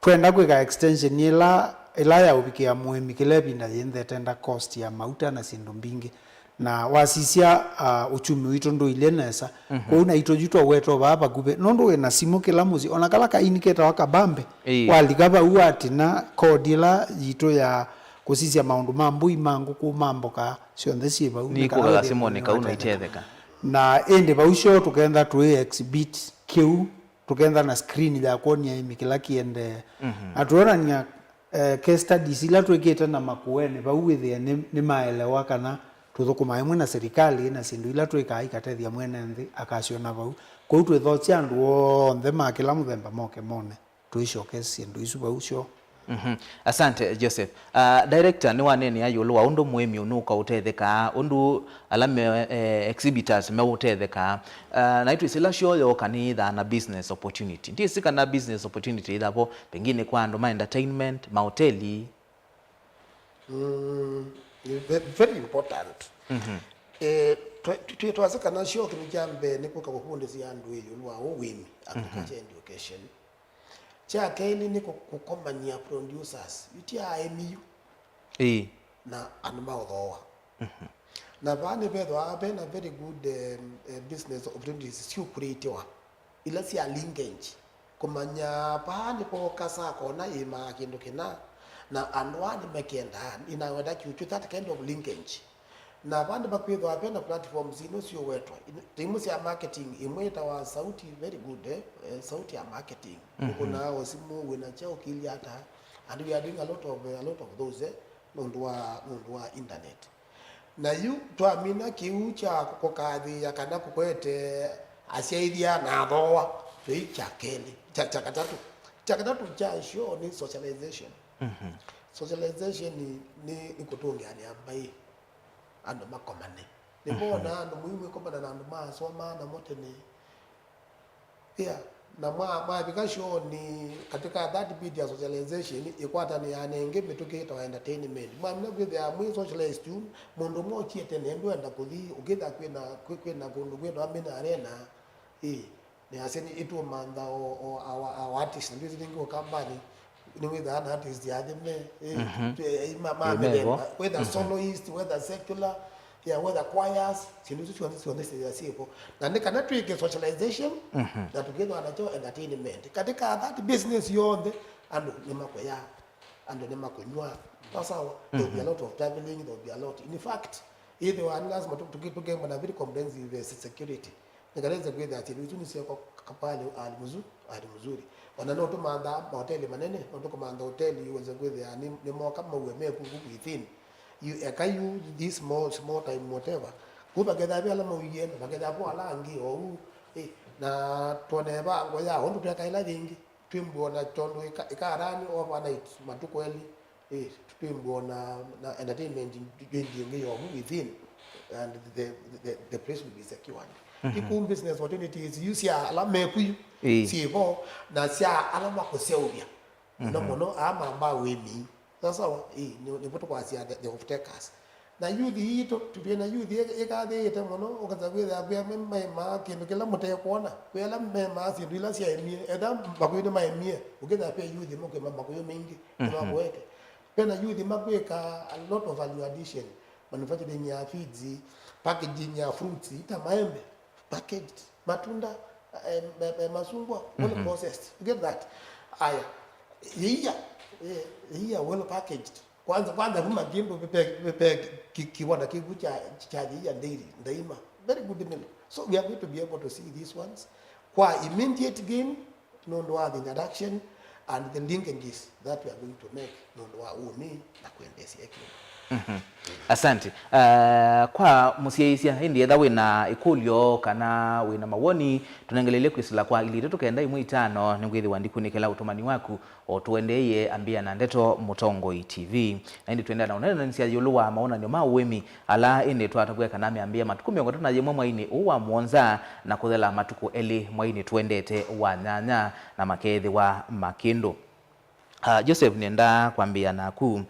Twenda kwĩka extension ĩla, ĩla ya ũvikĩa mũĩmi kĩla ĩvinda yĩnthe ĩtenda cost ya mauta na syĩndũ mbingĩ. Na wasisya, ah, uchumi witũ ndũilye nesa. Mhm. Kwoou naitũ yu twawetwa vaa vakuvĩ. Nũndũ wĩ na simũ kĩla mũsyĩ, ona kala kaini ketawa kabambe, ĩĩ, walika vau watina kodi ĩla yitũ ya kũsisya maũndũ ma mbũi, ma ngũkũ, ma mboka, syonthe syĩ vau. Nĩ kana nĩikũkaga wĩthĩe simũnĩ kau na nĩwatetheka. Itetheka. Na ĩndĩ vau syo tũkenda tũĩ exhibit kĩu tũkenda na screen ya kwonia aĩmi kĩla kĩendee. Mhm. Na twonania, eh, case studies ila twĩkĩte na Makueni vau, wĩthĩe nĩ, nĩmaelewa kana tũthũkũmaa ĩmwe na serikali, na syĩndũ ila twĩkaa ikatethya mwene nthĩ akasyona vau. Kwoou twĩthokya andũ onthe ma kĩla mũthemba moke mone tũicoke syĩndũ isu vau syo. Mhm. Asante, Joseph. Ah, director nĩwaneenea ĩũlũ wa ũndũ mũĩmi ũnũka ũtethekaa, ũndũ ala me, eh, exhibitors meũtethekaa. Ah, na itwĩsĩ ĩla show yooka nĩyĩthaa na business opportunity. Ndyĩsĩ kana business opportunity ĩthavo pengine kwa andũ ma entertainment, mahoteli. Mm, ve-, very important. Mhm. Eh, twe-, twe-, twasĩ kana show kĩndũ kya mbee nĩ kũka kũvundĩsya andũ ĩũlũ wa ũĩmi, agriculture education. Kya kelĩ nĩ kũ-, kũkomany'a producers, yu ti aĩmi yu, ĩĩ, na andũ ma ũthooa. Mhm. Na vaa nĩvethĩwa ve na very good, um, eh, business opportunities syũkũlĩtĩwa ila sya linkage, kũmanya vaa nĩvo kasa akona ĩmaa kĩndũ kĩna, na andũ aa nĩmakĩendaa, inawenda kyũkyũ, that kind of linkage. Na vaa nĩvakwĩthĩwa ve na platforms ino syũwetwa, ino, ta imwe sya marketing, imwe ĩtawa Sauti, very good, eh? Eh, Sauti ya marketing. Mhm. Ũkũnaa o simũ, wĩna kyaũ, ũkilya ata, and we are doing a lot of, a lot of those, eh? Nũndũ wa, nũndũ wa internet. Na yu twamina kĩu kya kũkathĩĩa kana kũkwete asyaithya na athooa, twĩ kya kelĩ, kya, kya katatũ. Kya katatũ kya syo nĩ socialization. Mhm. Socialization nĩ, nĩ kũtũngĩanĩa mbaĩ, andũ makomane. Nĩvo, mhm, wonaa andũ mwĩ mwĩkomana na andũ maasoma namo tene. Yeah, na mwa, mwavika showni, katika that bit ya socialization, ĩkwatanĩaa na ĩngĩ mĩtũkĩ ĩtawa entertainment. Mwamina kwĩthĩa mwĩ socialized tu, mũndũ ũmwe ũkie tene, ndwenda kũthi, ũkĩthĩa kwĩna, kwĩ-, kwĩna kũndũ kwĩtawa Main Arena, ĩ, nĩ asya nĩ ĩtũmantha o, o, our, our artists, na ndwĩsĩ nĩngĩ ũkambanĩ, nĩwĩthaa na artist athime, eh, mhm, eh, ma, ma, ĩ, mĩthemba, whether, mhm, soloist, whether secular, yeah, whether choirs, syĩndũ isu syonthe, syonthe syĩthĩa syĩvo. Na nĩ kana twĩke socialization, mhm, na tũkĩthwa nakyo entertainment. Katika that business yonthe, andũ nĩmakũya, andũ nĩmakũnyw'a. Sawa sawa, there will be a, mhm, lot of traveling, there will be a lot. In fact, ĩthĩwa nĩ lazima tũ-, tũkĩ-, tũkĩmba na very comprehensive, eh, security. Nĩkalĩte kwĩthĩa syĩndũ isu nĩsyekwa kapale ali mzuri, ali mzuri. Ona no tũmantha mahoteli manene, no tũkũmantha hoteli, uweze kwĩthĩa nĩ, nĩmoka maue me kuku within. You, eka you this small, small time, whatever. Ku vaketha ve ala mauie, na vaketha vo ala angĩ oou. Eh, na twone vango ya ũndũ tweka ila yĩngĩ. Twĩmbũona tondũ ĩka-, ĩkarani overnight matukũ elĩ. Eh, twĩmbũona na entertainment ĩngĩ yovu within, and the, the, the place will be secured. Mhm. Iku business opportunities yu sya ala meku yu, ĩĩ, syĩvo, na sya ala makũseũvya. Mũno, mhm, mũno aa mambaa ũĩmi. Sawa sawa, ĩĩ, nĩ, nĩvo tũkwasya the, the off-takers. Na youth yitũ, tũtwĩ na youth ĩ-, ĩkathĩĩte mũno, ũkasa kwĩthĩa kwĩ amwe maimaa kĩndũ kĩla mũtekwona, kwĩ ala memaa syĩndũ ila syaemie, etha makũyũ nĩmaemie, ũkĩthĩa ve youth ĩmwe kwĩ ma-, makũyũ maingĩ, mhm, nĩmakoete. Ve na youth makwĩka a lot of value addition, manufacturing ya feeds, packaging ya fruits, ta maembe, packaged, matunda, eh, ma-, ma-, masungwa, well, mhm, processed. You get that? Aya, yĩia, eh, yĩia well packaged. Kwanza, kwanza kuma kĩndũ pe, pe, pe ki-, kiwanda kĩku kya, kya yĩia dairy, ndaima. Very good meal. So we are going to be able to see these ones. Kwa immediate gain, nũndũ wa the introduction and the linkages that we are going to make nũndũ wa ũũmĩ na kwendeesya kĩndũ. Mhm. Asante. Uh, kwa mũsyaĩĩsya, ĩndĩ etha wĩ na ĩkũlyo kana wĩ na mawoni, tũnengelelye kwĩsĩla kwa ilĩ itatũ kenda ĩmwe itano, nĩngwĩthĩwa ndikunĩkĩla ũtũmani waku o tũendeeie Ambĩa na Ndeto Mũtongoi T V. Na ĩndĩ tũendeea na ũneenanĩsya ĩũlũ wa mawonany'o ma ũĩmi ala ĩndĩ twatavw'a kana meambĩĩa matukũ mĩongo ĩtatũ na yĩmwe mweinĩ ũũ wa mũonza na kũthela matukũ elĩ mweinĩ tũendete wa nyanya na makeethĩwa makĩndũ. Ah, Joseph, nĩenda kwambĩĩa naku.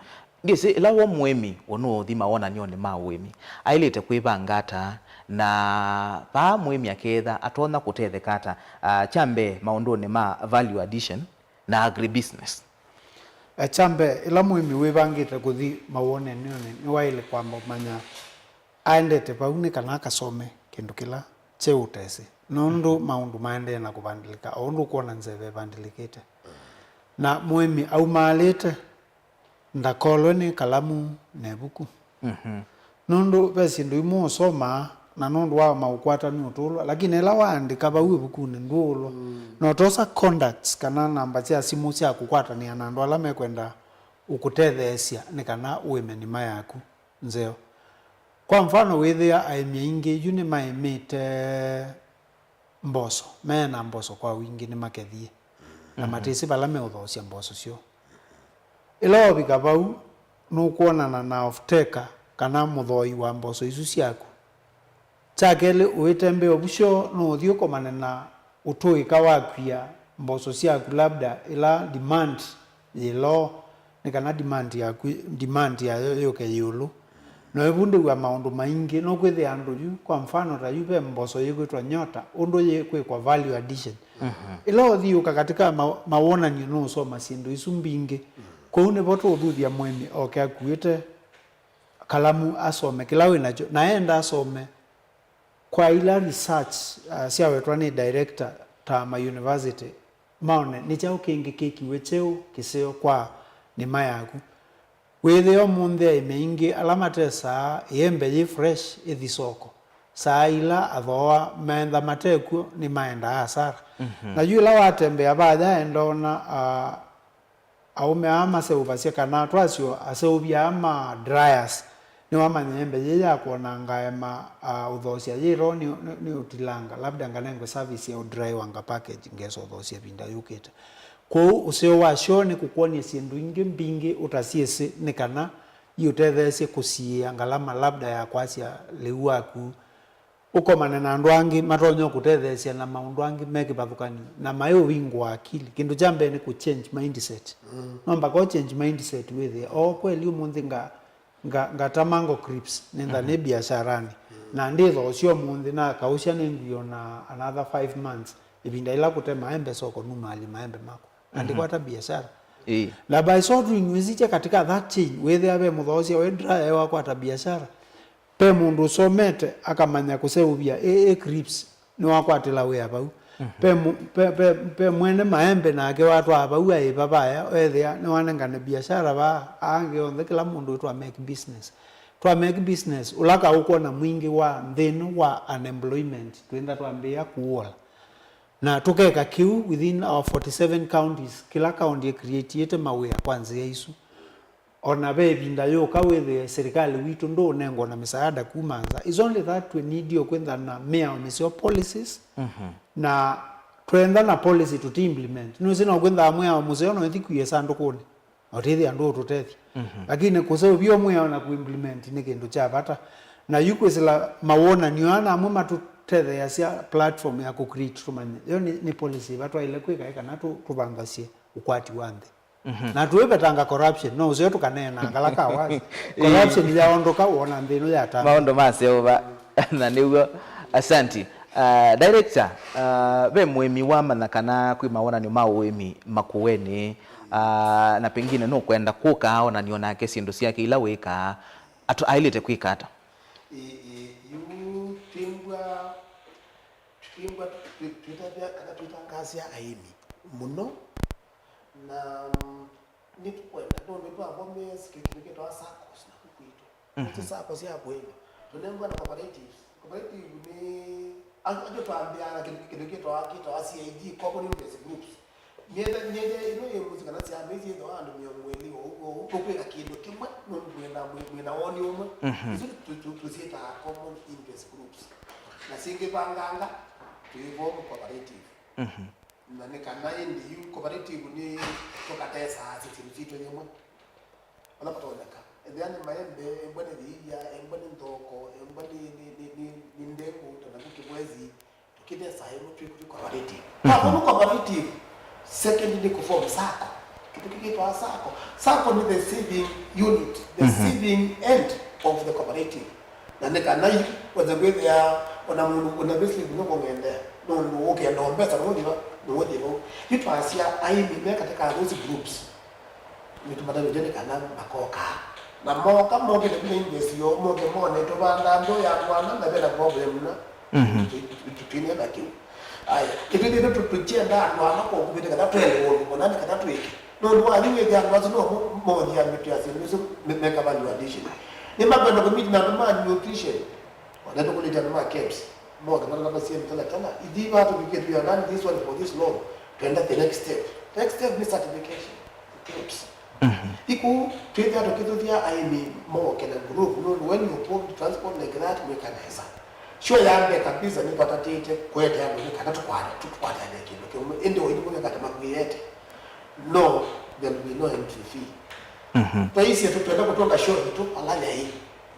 Ndyĩsĩ, ĩla wo mũĩmi ũnũũthi mawonany'onĩ ma ũĩmi, aĩlĩte kwĩvanga ata, na vaa mũĩmi akeetha atonya kũtetheka ata? Ah, kya mbee, maũndũnĩ ma value addition, na agribusiness? Eh, kya mbee, ĩla mũĩmi wĩvangĩte kũthi mawonany'onĩ, nĩwaĩle kwamba ũmanya aendete vau nĩ kana akasome kĩndũ kĩla kyeũtesĩ, nũndũ maũndũ maendee na kũvandĩlĩka, o ũndũ ũkwona nzeve ĩvandĩlĩkĩte. Na mũĩmi aumaalĩte, ndakolwe nĩ kalamu na ĩvuku. Mhm. Nũndũ ve syĩndũ imwe ũsomaa, na nũndũ wa maũkwatanu ũtũlwa, lakini ĩla waandĩka vau ĩvukunĩ ndũũlwa. Mm. Na ũtosa contacts kana namba sya simũ sya kũkwatanĩa na andũ ala mekwenda ũkũtetheesya nĩ kana ũĩme nima yaku nzeo. Kwa mfano, wĩthĩa aĩmi aingĩ yu nĩmaĩmĩte mboso, me na mboso kwa wingĩ nĩmakethie, na, mhm, matĩsĩ vala meũthoosya mboso syoo. Ĩla wavika vau, nũkwonana na off-taker kana mũthoi wa mboso isu syaku. Kya kelĩ, ũĩte mbee ovu syoo, no ũthi ũkomane na ũtũĩka wakwia mboso syaku, labda ĩla demand yĩ low, nĩ kana demand yaku, demand yayo yũke ĩũlũ. Na ũivundĩw'a maũndũ maingĩ, no kwĩthĩa andũ yu, kwa mfano, ta yu ve mboso yĩkwĩtwa Nyota, ũndũ yĩkwĩkwa value addition. Mhm. Ĩla ũthiũka katika ma-, mawonany'o, nũũsoma syĩndũ isu mbingĩ. Kwoou nĩvo tũũthuthya mũĩmi oke akuĩte kalamu asome kĩla wĩ nakyo, na enda asome kwa ila research, uh, syawetwa nĩ director, ta ma university maone nĩ kyaũ kĩngĩ kĩkiw'e kyeũ kĩseo kwa nĩma yaku. Wĩthĩe ũmũnthĩ aĩmi aingĩ ala matesaa ĩembe yĩ fresh ĩthi soko, saa ila athooa meentha matekw'o nĩmaendaa asara. Na yu ĩla watembea vaya enda ona, ah, aũme aa maseũvasya kana twasyo aseũvya aa ma dryers, nĩwamanya ĩembe yĩĩ ya kwonanga ema, ah, ũthoosya yĩtoo nĩ, nĩ, nĩ ũtilanga, labda nganengwe service ya ũdrywanga package ngesa ũthoosya ĩvinda yũkĩte. Kwoou ũseo wa shoo nĩ kũkwony'a syĩndũ ingĩ mbingĩ ũtasyĩsĩ nĩ kana iũtetheesye kũsiĩĩa ngalama labda ya kwasya lĩu waku, ũkomane na andũ angĩ matonya kũtetheesya na maũndũ angĩ me kĩvathũkany'o na maĩ ũvingũa akili. Kĩndũ kya mbee nĩ kũ change mindset. No mpaka ũ change mindset wĩthĩe, oo, kweli ũmũnthĩ nga, nga, ngata mango crisps nĩntha nĩ biasharani, na ndĩthoosya ũmũnthĩ na kaũsya nĩngwĩona another five months, ĩvinda ĩla kũte maembe soko numali maembe makwa na ndikwata biashara. Ĩĩ. Na by so doing wĩsisya katika that chain, wĩthĩa ve mũthoosya we dryer wakwata biashara, ve mũndũ ũsomete akamanya kũseũvya ĩ, ĩ crisps nĩwakwatĩla wĩa vau. Ve mũ-, ve, ve, ve mwene maembe nake watwaa vau aĩva vaya, ethĩa nĩwanengane biashara vaa, angĩ onthe kĩla mũndũ twa make business. Twa make business, ũla kaũkwona mwingĩ wa nthĩ ĩno wa unemployment, twĩntha twambĩĩa kũũola. Na tũkeka kĩu within our forty seven counties, kĩla county ĩcreatiĩte mawĩa kwa nzĩa isu. O na ve ĩvinda yũka wĩthĩe silikalĩ witũ ndũũnengwa na mĩsaada kuma nza. It's only that we need o kwĩntha na mĩao mĩseo, policies, na twentha na policy tũti implement. Nũsĩ no kwĩnthaa mwĩao mũseo no ĩthi kwie sandũkũnĩ. Ũtĩthĩ andũ ũtũtethya. Lakini kũseũvya mwĩao na kũimplement nĩ kĩndũ kya vata. Na yu kwĩsĩla mawonany'o aa na amwe matũtetheeasya platform ya kũcreate tũmanye yo nĩ, nĩ policy ĩva twaĩle kwĩka ĩ kana tũ-, tũvangasye ũkwati wa nthĩ. Na tũivetanga corruption, no ũseo tũkaneena ngala ka wazi. Corruption yaondoka wona nthĩ ĩno yatanga. Maũndũ maseũva. Na nĩw'o. Asanti. Ah, director, ah, ve mũĩmi wamanya kana kwĩ mawonany'o ma ũĩmi Makueni, ah, na pengine nũkwenda kũka onany'o nake syĩndũ syake ila wĩkaa, atũ-, aĩlĩte kwĩka ata? Ĩ, ĩ, yu twĩmbwa, twĩmbwa twĩ-, twĩtavya kana twĩtangaasya aĩmi mũno, na, mm, nĩtũkwenda, nũndũ twavomie kĩndũ kĩtawa saccos naku kwitũ. Ti saccos ya kũĩma. Tũnengwa na cooperatives. Cooperative nĩ, a-, ajo twambĩaa na kĩndũ, kĩndũ kĩtawa, kĩtawa C I G, common interest groups. Nyenda, nyenda ĩno yĩ mũsyĩ kana syama ici yĩthĩwa andũ mĩongo ĩlĩ o ũguo, tũkwĩka kĩndũ kĩmwe, nũndũ twenda mwĩ-, mwĩna woni ũmwe. Isu tũ-, tũ-, tũsyĩtaa common interest groups. Na syĩngĩvanganga, twĩform cooperative. Na nĩ kana ĩndĩ yu cooperative nĩ tũkatesaa syĩndũ sitũ yĩmwe. Ala matonyeka. Ethĩa nĩ maembe, embwa nĩ thiia, embwa nĩ nthoko, embwa nĩ, nĩ, nĩ, nĩ, nĩ ndengũ, ta naku kĩbwezi, tũkĩtesa ĩmwe twĩ, twĩ cooperative. Twaform cooperative, second nĩ kũform sacco. Kĩndũ kĩkĩtwa sacco. Sacco nĩ the saving unit, the saving end of the cooperative. Na nĩ kana yu, weza kwĩthĩa, ona mũndũ, ona payslip nũkũng'endea, nũndũ ũkenda o mbesa, nũũthi va, nũũthi vau. Yu twasya aĩmi me katika those groups. Nĩtũmatanĩtye nĩ kana makoka. Na moka, mokĩte kwĩ invest yo, moke mone tũvanda ndũ ya mwana, na vena problem na tũ-, tũ-, twĩnĩa na kĩu. Aya, kĩtwĩthĩte tũ-, tũkyenda andũ ala kokuvĩte kana twele ũndũ mũna nĩ kana twĩke. Nũndũ wa yu wĩthĩa andũ asu no mo-, mothia mĩtĩ ya syĩndũ isu me-, meka value addition. Nĩmakwenda kũmiti na andũ ma nutrition. Ona tũkũlĩtya andũ ma KEBS, moke matatavasye mĩtalatala. Ithyĩ vaa tũvikĩtw'e and this one for this long. Twenda the next step. Next step nĩ certification. KEBS. Ĩkũ, twĩthĩa tũkĩtũthya aĩmi moke na group, nũndũ when you put transport like that, mwĩka nesa. Sure ya mbee kabisa nĩ twatatĩte kũete andũ nĩ kana tũkwate, tũkwatane kĩndũ kĩmwe. Ĩndĩ oyu nĩkata makwĩete. No, there will be no entry fee. Twaisye tũtwenda kũtwonga show itũ ala yaĩ.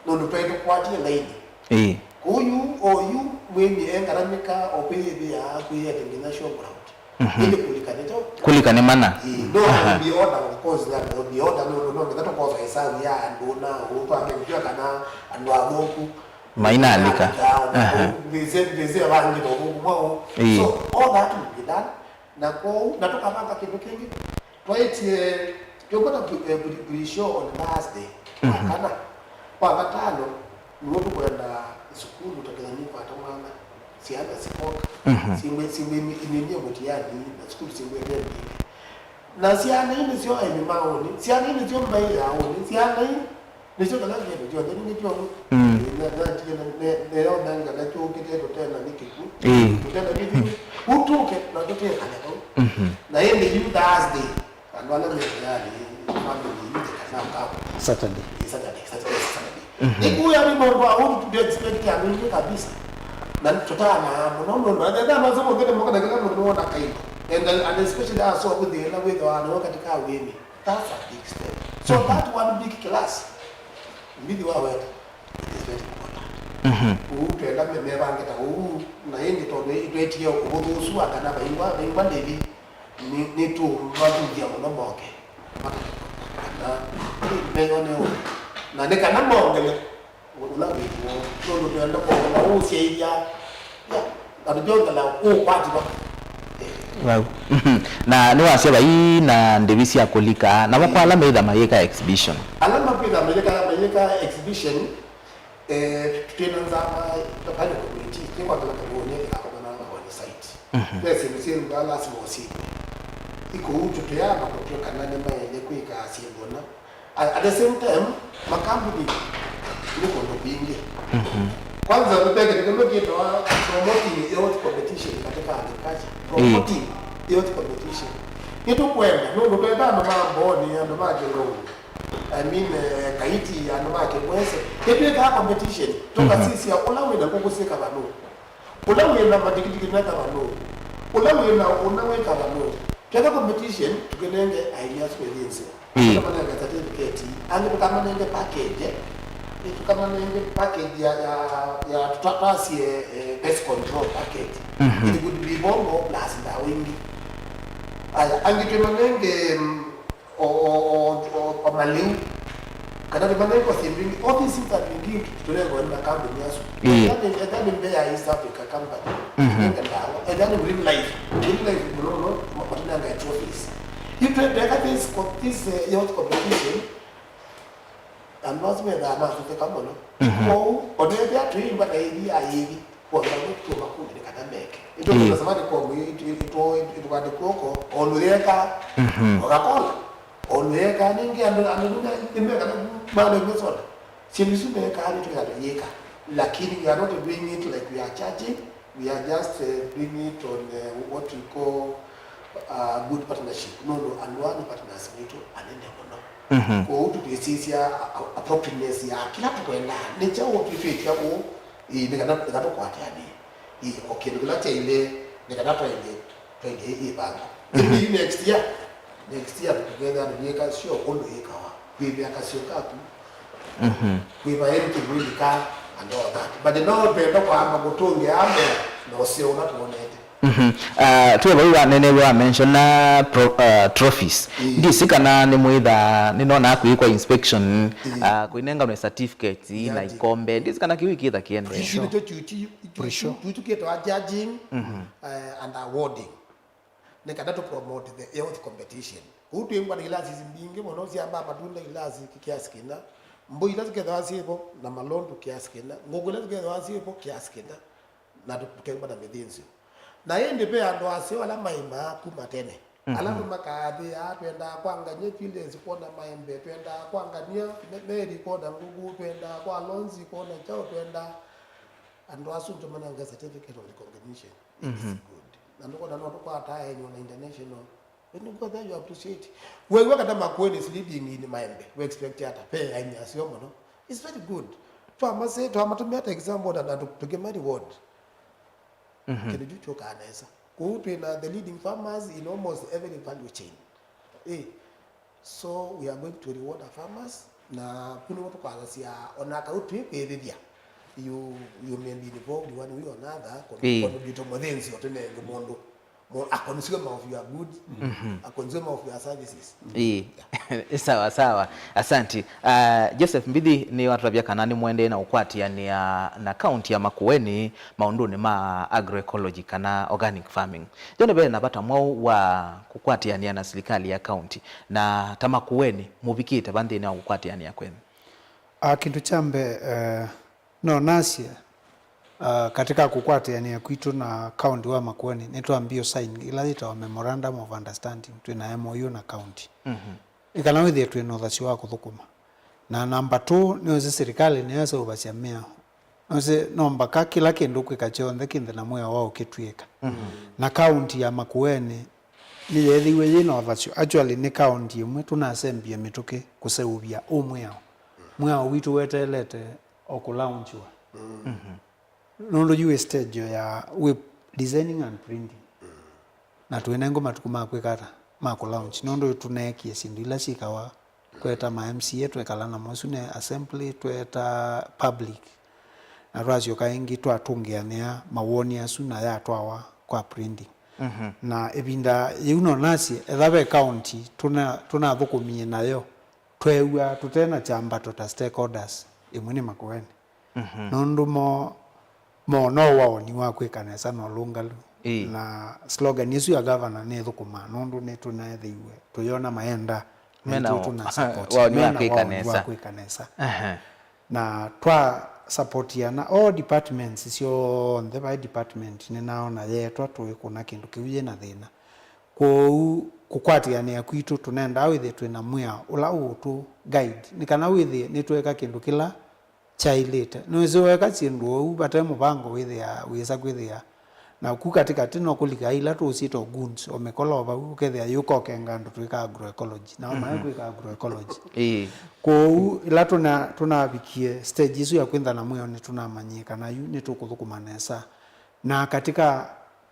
Nũndũ twaĩ tũkwatie laini. Ĩĩ. Kwoou yu, oyu, mwĩmi engaramĩka o kwĩyĩthĩa kwĩyete nginya showground. Ĩndĩ kũlika nĩkyo. Kũlika nĩ mana. Ĩĩ, no, aha, be order, of course, that will be order, nũndũ no nginya tũkosa ĩsavu ya andũ na ũũ twambe kũtw'a kana andũ athũku. Mainalika. Mainalika, aha. They say, they say, "Vangi no ũthũku mwaũ." Ĩĩ. So, all that will be done. Na kwoou, na tũkavanga kĩndũ kĩngĩ. Twaĩtye, twĩkwona pre-, eh, pre-, pre-show on Thursday, wa kana. Wa gatano, nĩw'o tũkwenda sukulu ta kĩthani kwata mwana. Syana sikoka, mhm, simwe, simwe imi-, imemie mũtiani, na sukulu simwendee mbingĩ. Na syana ii nĩsyo aĩmi ma ũnĩ, syana ii nĩsyo mbaĩ ya ũnĩ, syana ii nĩsyo kĩla kĩndũ kyonthe nĩ kĩtyomu. Mm. Na, na, na, na, neyonanga na kyũkĩte tũtena nĩ kĩkw'ũ, ĩĩ, tũtena nĩ kĩkw'ũ. Ũtũke, na tũtĩekale vau. Mhm. Na ĩndĩ yu Thursday, andũ ala me tayari, family, youth, kana kapo. Saturday. Ĩ, Saturday, Saturday, Saturday. Mhm. Nĩkuya nĩ maũndũ ma ũndũ tũtĩ expect andũ aingĩ kabisa. Na tũtanaa mũno mũno. Na thaa no sema ngene moka na kila mũndũ wona kaimba. And, and especially aso kũthĩna wĩthwa na wakati ka wĩmi. That's a big step. So, mhm, that one big class. Mbithi wa weta. It is very important. Mhm. Ũu twenda me-, mevange ta ũu, na ĩndĩ tondũ ĩtwetie ũvũthũ ũsu wa kana vaingwa, vaingwa ndĩvi. Nĩ, nĩtũmathuthya mũno moke. Kana meyone ũu. Na nĩ kana mongele ũla wĩw'o. Nũndũ twenda kwona ũsyaithya. Ya, na tũkyongela ũkwati va. Vau. Na nĩwasya vai na ndĩvi sya kũlika. Namo kwa ala meitha mayĩka exhibition. Ala makwĩtha mayĩka, mayĩka exhibition, Eh, twĩna nzama, tũkany'a community, nĩkwambĩla kũvonia ĩkakomana na on site. Mhm. Ve syĩndũ syĩmba lasima ũsyĩkwe. Iko ũu tũtĩaa makũtw'a kana nĩmaĩle kwĩka syĩndũ na. At, at the same time, makambuni nĩ kũndũ kwingĩ. Mhm. Kwanza, nĩteke kĩndũ kĩtawa promoting youth competition katika agriculture. Ĩĩ. Promoting youth competition. Nĩtũkwenda, nũndũ twenda andũ ma Mbooni, andũ ma Kĩlũngũ. I mean, eh, Kaiti, andũ ma Kĩmwese. Nĩtwĩkaa competition, mhm, tũkasisya ũla wĩna ngũkũ syĩ kavanũ, ũla wĩna matikitiki me kavanũ, ũla wĩna ũna wĩ kavanũ. Tweka competition, tũkĩnenge aĩmi asu mĩthĩnzĩo. Ĩĩ. Tũkamanenge certificate, angĩ tũkamanenge package, eh, tũkamanenge package ya, ya, ya tũta-, twasie, eh, pest control package. Mhm. It could be bombo plus ndawa ingĩ. Aya, angĩ twĩmanenge, mm, o, o, o, o, o malĩu, kana tũmanengwa syĩndũ ingĩ, all these things that we give tũnengwa nĩ makambuni asu. Ĩĩ. Ethĩwa nĩ, ethĩwa nĩ mbee ya East Africa Company, mhm, nenge ndawa. Ethĩwa nĩ Green Life, Green Life mũno mũno ma-, matũnengae trophies. Yu twendeka this co-, this, eh, youth competition, andũ asu methaa masũvĩka mũno. Mhm. Kwoou, ona ethĩwa twĩimba na ĩthi ya yĩthi, kwona nũtũma kũndũ nĩ kana meke. Ĩtũ, ĩĩ, tũna Safaricom, ĩtũ, ĩtũ, ĩtũkandĩ kw'oko, o nũyeka, mhm, Coca-Cola, o nũyeka, nĩngĩ andũ, andũ nĩme-, nĩmekana manaigua soda. Syĩndũ isu mekaa nĩtwĩthana yĩka. Lakini we are not doing it like we are charging, we are just, uh, doing it on, uh, what we call, uh, good partnership. Nũndũ andũ aa nĩ partners maitũ anene mũno. Mhm. Kwoou tũtwĩsĩsya a-, a-, appropriateness ya kĩla tũkwendaa. Nĩ kyaũ twĩtwĩtya ũũ? Ĩĩ, nĩ kana, nĩ kana tũkwatĩanĩe. Ĩĩ, o kĩndũ kĩla kyaĩle, nĩ kana twaĩle, twaĩle ĩvanga. Mhm. Maybe next year, next year tũkethĩa tũyĩka sure ũndũ yĩkawa. Kwĩvĩa kasio kaku. Mhm. Kwĩva anything really ka and all that. But no twenda kwamba kũtũngĩa mbee na ũseo ũla twonete. Mhm. Ah, twĩ vau wanene wa mention na pro-, ah, trophies. Ĩĩ. Ndisi kana nĩ mwĩtha, nĩnonaa kwĩkwa inspection, ĩĩ, ah, kũinenganwe certificates na, yeah, ikombe. Ndisi kana kĩu ikĩtha kĩendee. Ici nĩtyo chuchu, chuchu, chuchu kĩtawa judging, mhm, eh, and awarding. Nĩ kana tũ promote the health competition. Kũu twĩmbwa na ilasi mbingĩ mũno sya ma matunda ilasi kiasi kĩna. Mbũi ila sikethwa syĩvo na malondu kiasi kĩna. Ngũkũ ila sikethwa syĩvo kiasi kĩna. Na tũ-, tũkemba na mĩthĩnzĩo. Na ĩndĩ ve andũ aseo ala maimaa kuma tene. Mhm. Ala tũmakaathĩaa, twendaa kwa Ngany'a Fields kwona maembe, twendaa kwa Ngania Me-, Mary kwona ngũkũ, twendaa kwa Lonzi kwona kyaũ, twendaa andũ asu tũmanenge certificate of recognition. It's, mhm, good. Na nũkwona no tũkwataa aeni ona international. Nĩkwetha you appreciate. Wew'a kana Makueni is leading in maembe. We expect ata? Ve aeni aseo mũno. It's very good. Twamase-, twamatũmĩa ta example na, na tũ-, tũkĩma reward. Mhm. Kĩndũ kyu kyũkaa nesa. Kũu twĩ na the leading farmers in almost every value chain. Eh, so we are going to reward our farmers, na kũu nĩw'o tũkwasasya ona kau twĩ kwĩvĩthya. You, you may be involved one way or another, con-, eh, contribute mũthĩnzĩo tũnenge mũndũ. Mo-, a consumer of your goods, mhm, a consumer of your services. Ĩĩ. Yeah. Sawa, sawa. Asante. Ah, Joseph Mbithi nĩ watũtavya kana nĩ mũendee na ũkwatĩanĩa na kaunti ya Makueni maũndũnĩ ma agroecology kana organic farming. Yo nĩ ve na vata mwaũ wa kũkwatĩanĩa na silikalĩ ya kaunti, na ta Makueni mũvikĩte va nthĩnĩ wa kũkwatĩanĩa kwenyu? Ah, kĩndũ kya mbee, eh, no nasye, Uh, katika kũkwatĩanĩa kwitũ na kaũnti wa Makueni, nĩtwambie sign ĩla yĩtawa memorandum of understanding, twĩ na M O U na kaũnti. Mhm. Nĩ kana wĩthĩe twĩ na ũthasyo wa kũthũkũma. Na namba two, nĩwĩsĩ silikalĩ nĩyo ĩseũvasya mĩao. Nĩwĩsĩ no mbaka kĩla kĩndũ kwĩka kyonthe kĩnthe na mwĩao wa ũkĩtw'ĩka. Mhm. Na kaũnti ya Makueni nĩyeethĩiwe yĩ na ũthasyo. Actually, nĩ kaũnti ĩmwe tũnasembie mĩtũkĩ kũseũvya ũ mwĩao. Mwĩao witũ weteelete o kũlaunchiwa. Mhm. Nũndũ yu wĩ stage ya wĩ designing and printing. Na twĩnengwe matukũ ma kwĩka ata? Ma kũlaunch. Nũndũ tũneekie syĩndũ ila syĩkawa, kweta ma M C A twekala namo, asu ne assembly, tweta public. Na twasyoka ĩngĩ twatũngĩanĩa mawoni asu na yatwawa kwa printing. Mhm. Na ĩvinda yĩu no nasye, etha ve county tũna-, tũnathũkũmie nayo, tweew'a tũte na kyambato ta stakeholders, ĩmwe nĩ Makueni. Mhm. Nũndũ mo, mo no waoni wa kwĩka nesa na ũlũngalu. Ĩĩ. Na slogan ĩsu ya governor nĩthũkũmaa nũndũ nĩtũneethĩiwe tũyona maenda na mena itũ tũna support. Waoni wa mena kwĩka waoni wa nesa. Kwĩka nesa. Aha. Na twa supportiana all departments syonthe, vai department nĩnaona yeetwa tũikũna kĩndũ kĩu yĩna thĩna. Kwoou kũkwatĩanĩa kwitũ tũnendaa wĩthĩe twĩ na mwĩao ũla ũũtũ guide, nĩ kana wĩthĩe nĩtweeka kĩndũ kĩla kyaĩlĩte. Nĩwĩsĩ weeka syĩndũ ũu vate mũvango wĩthĩa wĩsa kwĩthĩa. Na ku katĩkatĩ no kũlika ila tũũsyĩta o goons, o mĩkolo o vau, ũkethĩa yũka ũkenga andũ twĩka agroecology. Nao mae kwĩka agroecology. Ĩĩ. Kwoou ĩla tũna-, tũnavikie stage ĩsu ya kwĩntha na mwĩao nĩtũnamanyie kana yu nĩtũkũthũkũma nesa. Na katika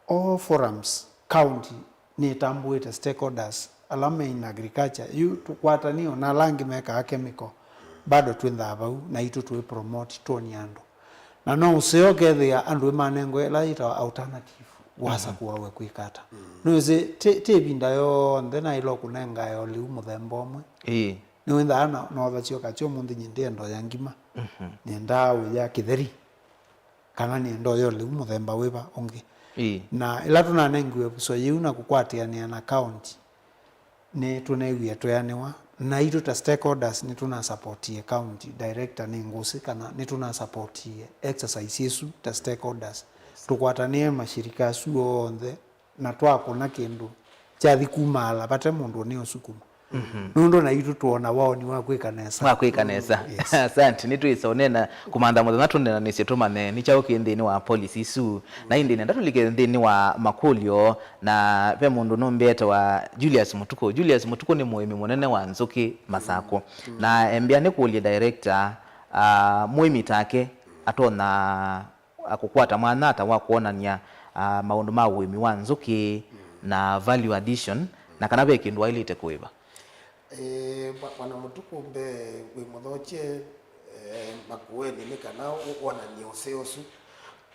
all forums, county nĩtambũĩte stakeholders ala me in agriculture. Yu tũkwatanie ona ala angĩ mekaa chemical, bado twĩnthaa vau, na itũ tũĩ promote twonie andũ. Na no ũseo ũkethĩa andũ nĩmanengwe ĩla yĩtawa alternative, wasakũawe kwĩka ata. Nĩwĩsĩ, ti, ti ĩvinda yonthe naĩle kũnengae o lĩu mũthemba ũmwe. Ĩĩ. Nĩwĩnthaa na, na ũthasyo katĩ ũmũnthĩ nyie ndĩenda ya ngima. Mhm. Nĩendaa ũya kĩtheri. Kana nĩenda ũya lĩu mũthemba wĩva ũngĩ. Ĩĩ. Na ĩla tũnanengiwe ĩvuso yĩu na kũkwatĩanĩa na county, nĩtũneewie tweanĩwa. Naitũ ta stakeholders nĩtũnasapotie county director nĩ ngũsĩ kana nĩtũnasapotie exercise ĩsu ta stakeholders. Tũkwatanĩe mashirika asu onthe na twakũna kĩndũ kyathi kumaala vate mũndũ ũneũsukuma. Mhm. Nũndũ naitũ twona waoni wa kwĩka nesa. Wa kwĩka nesa. Yes. Asante, nĩtwĩsa ũnena kũmantha mũthenya tũnenanĩsye tũmanye nĩ kyaũ kĩ nthĩnĩ wa policy isu. Na ĩndĩ nenda tũlike nthĩnĩ wa makũlyo, na ve mũndũ nũmbĩete wa Julius Mũtukũ. Julius Mũtukũ nĩ mũĩmi mũnene wa nzũkĩ Masakũ. Mm. Na embĩa nĩ kũlye director, ah, mũĩmi take atonya a, kũkwata mwanya ata wa kwonany'a, a, maũndũ ma ũĩmi wa nzũkĩ na value addition, na kana ve kĩndũ waĩlĩte kũĩva? Eh, bwa-, Bwana Mũtukũ, mbee wĩ mũthokye, eh, Makueni nĩ kana wonany'e ũseo ũsu.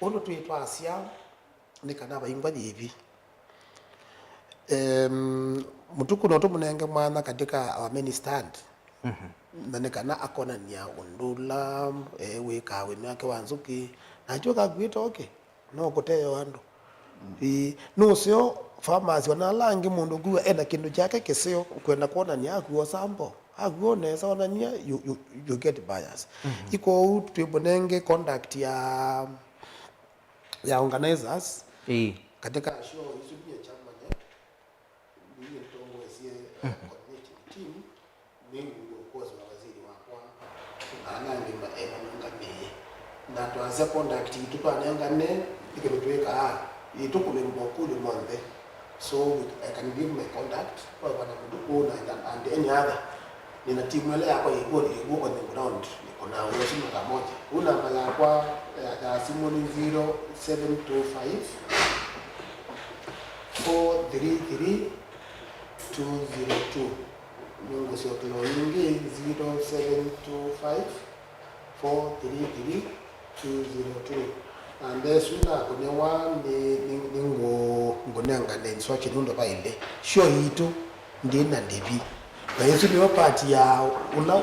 Ũndũ twĩ twasya nĩ kana vaingwa yĩvi. Em, Mũtukũ no tũmũnenge mwanya katika our main stand. Mhm. Na nĩ kana akonany'a ũndũ ũla, eh, wĩkaa ũĩmi wake wa nzũkĩ. Na atw'ĩka akuĩte oke, no kũteo andũ. Mm. Ĩĩ, nũseo farmers, ona ala angĩ mũndũ ũkwĩw'a ena kĩndũ kyake kĩseo, ũkwenda kwonany'a, akuo sample. Akuo nesa, onany'a, you, you, you get buyers. Mhm. Ĩ kwoou twĩmũnenge contact ya, ya organizers. Ĩĩ. Katika show isu pia chamanya. Niĩ nĩtongoesye, eh, coordinating team, nĩ ngũkũa kwa waziri wakwa, na ala angĩ ma-, eh, manũngamĩe. Na twasya contact itũ twanengane, nĩ kĩndũ twĩkaa, ĩtũkũlĩmbwa kũlĩ monthe. So, we, I can give my contact, kwa Bwana Mũtukũ na, and, and any other. Nĩna timu ĩla yakwa yĩkw'o, yĩkw'o on the ground, nĩkũnaa wĩa ũsu mara moja. Ũ namba yakwa ya, ya simũ nĩ zero seven two five, four three three, two zero two. Nĩngũsyokela o yĩngĩ, zero seven two five, four three three, two zero two. Na mbesa ĩsu nakũnengwa nĩ, nĩ, nĩ ngũ-, ngũnengane instruction ũndũ vaĩle. Sio yitũ, ndĩ na ndĩvi. Na ĩsu nĩyo part ya ũla,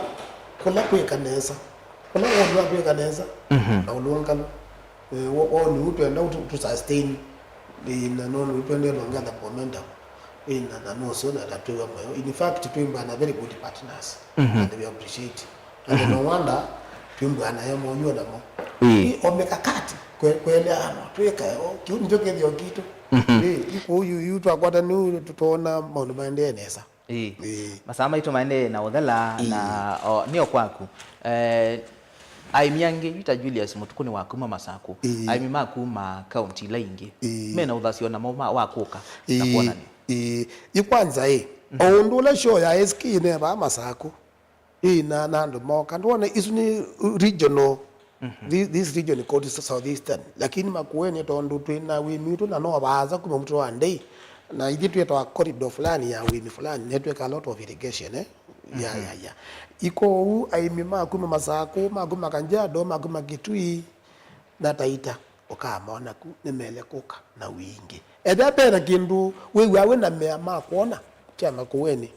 kũla kwĩka nesa. Kũla woni wa kwĩka nesa, mhm, na ũlũngalu. Eh, wo-, woni ũũ twenda ũtũ-, tũ sustain. Eh, na nũndũ twendee nongetha momentum. Eh, na, na nũseo na tatwĩwa mwayo. In fact, twĩmbaa na very good partners. Mhm. And we appreciate. And no wonder, twĩmbũa nayo mow'o namo. Ĩĩ. Ĩ, o mikakati kwe- kweleanwa twĩkae o kĩu nĩkyo kĩthĩo kitũ. Mhm. Ĩ, ĩ, kũu yu yu twakwata nĩu tũtoona maũndũ maendee nesa. Ĩĩ. Ĩĩ. Masaa maitũ maendee na ũthela. Ĩĩ. Na o, nĩo kwaku. Eh, aĩmi angĩ yu ta Julius Mũtukũ nĩ wa kuma Masakũ. Ĩĩ. Aĩmi ma kuma kaunti ila ingĩ. Ĩĩ. Mena ũthasyo namo ma- wa kũka na kwonany'a. Ĩĩ. Ĩ kwanza ĩ, o ũndũ ũla show ya S K ĩnevaa Masakũ, ĩ, na, na andũ moka. Ndwona isu nĩ regional, thi- this region called South Eastern. Lakini Makueni tondũ twĩ na wĩmi witũ na no vaasa kuma mũtwe wa ndei, na ithyĩ twĩtawa corridor fulani ya wĩmi fulani, netwĩka a lot of irrigation, eh? Ya, ya, ya. Ikoou aĩmi ma kuma Masakũ, ma kuma Kajiado, ma kuma Kitui, na Taita, ũkamona ku, nĩmele kũka na wingĩ. Ethĩa vena kĩndũ wĩw'aa wĩ na mea ma kwona kya Makueni,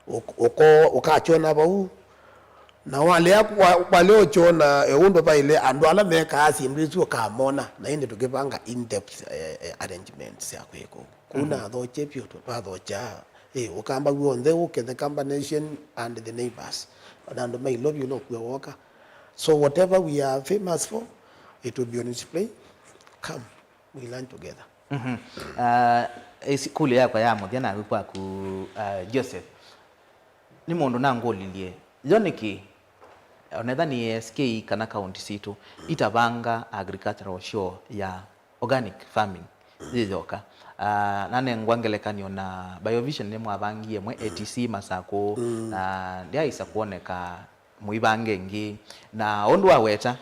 Ũk- ũko- ũkakyona vau. Na walea wa- walea ũkyona, eh, ũndũ vaile andũ ala mekaa syĩndũ isu ũkamona, na ĩndĩ tũkĩvanga in-depth, eh, eh, arrangements sya kwĩka ũu. Kũu nathokye vyũ, twathokya, eh, ũkamba w'onthe ũke, the Kamba Nation and the neighbors. Ona andũ ma Ilovi ũla ũkw'a woka. So whatever we are famous for, it will be on display. Come. We learn together. Mhm. Ah, ĩsi- kũlyo yakwa ya mũthya naku kwaku, ah, Joseph. Nĩ mũndũ nangũlilye, yo nĩkĩ, onetha nĩ S K kana kaunti sitũ, itavanga agricultural show ya organic farming yĩ yoka? Ah, nanengwa ngelekany'o na Biovision nĩmwavangie ĩmwe A T C Masakũ, na ndyaĩsa kwoneka mũivange ĩngĩ. Na ũndũ waweta,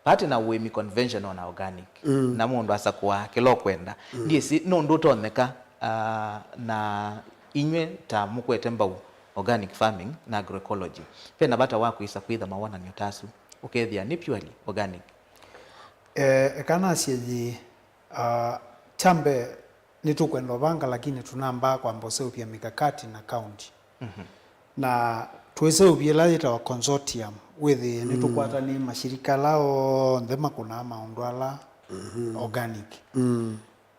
vati na ũĩmi conventional na organic, na mũndũ asakũaa kĩla ũkwenda. Ndyĩsĩ nũndũ ũtonyeka, ah, na inyw'ĩ ta mũkwete mbau organic farming na agroecology, ve na vata wa kwĩsa kwĩtha mawonany'o ta asu, ũkethĩa nĩ purely organic? Eh, eka nasye yĩĩ, ah, kya mbee, nĩtũkwenda ũvanga, lakini tũnambaa kwamba ũseũvya mikakati na kaunti. Na twĩseũvya ĩla yĩtawa consortium, wĩthĩe nĩtũkwatanĩe mashirika ala onthe makũnaa maũndũ ala organic.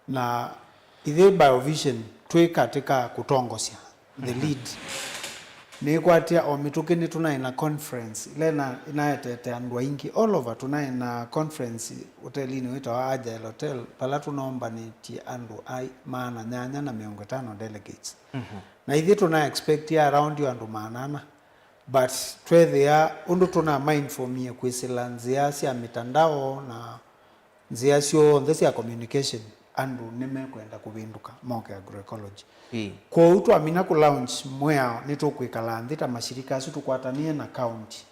Na ithyĩ Biovision twĩ katĩ ka kũtongosya, the lead. Nĩkwatya o mĩtũkĩ nĩtũnaĩ na conference ĩla ĩna- ĩnaetete andũ aingĩ all over. Tũnaĩ na conference ũtelinĩ wĩtawa Agile Hotel, vala tũnombanĩtye andũ ai maana nyanya na mĩongo ĩtano delegates. Na ithyĩ tũna expect around yo andũ maana ana, but twethĩa ũndũ tũnamainformie kwĩsĩla nzĩa sya mitandao na nzĩa syonthe sya communication, andũ nĩmekwenda kũvĩndũka moke agroecology. Ĩĩ. Kwoou twamina kũ launch mwĩao, nĩtũkwĩkala nthĩ ta mashirika asu tũkwatanĩe na county,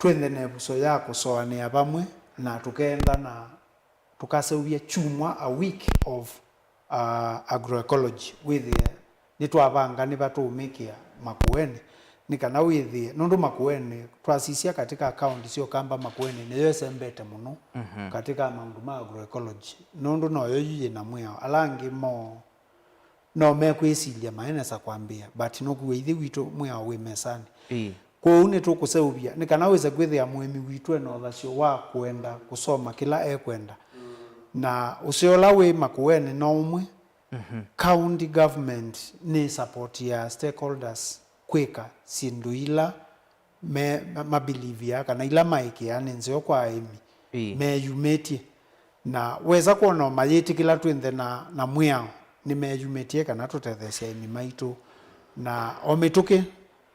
twĩnthe na ĩvuso ya kũsoanĩa vamwe, na tũkeenda na tũkaseũvya kyumwa, a week of, uh, agroecology, wĩthĩe nĩtwavanga nĩva tũũmĩkĩa Makueni, nĩ kana wĩthĩe, nũndũ Makueni, twasisya katika kaunti sya Ũkamba, Makueni nĩyo ĩsembete mũno katika maũndũ ma agroecology, nũndũ noyo yu yĩna mwĩao. Ala angĩ moo no mekwĩsilya maenesa kwambĩĩa, but nũkuw'a ithyĩ witũ mwĩao wĩ mesanĩ. Ĩĩ. Kwoou nĩtũkũseũvya nĩ kana wĩse kwĩthĩa mũĩmi witũ ena ũthasyo wa kũenda kũsoma kĩla ekwenda. Na ũseo ũla wĩ Makueni no ũmwe, county government nĩ support ya stakeholders kwĩka syĩndũ ila me, ma, mabilivia kana ila maĩkĩaa nĩ nzeo kwa aĩmi. Ĩĩ. Meyumĩtye. Na wesa kwona o mayĩtĩkĩla twĩnthe na, na mwĩao, nĩmeyumĩtye kana tũtetheesye aĩmi maitũ. Na o mĩtũkĩ,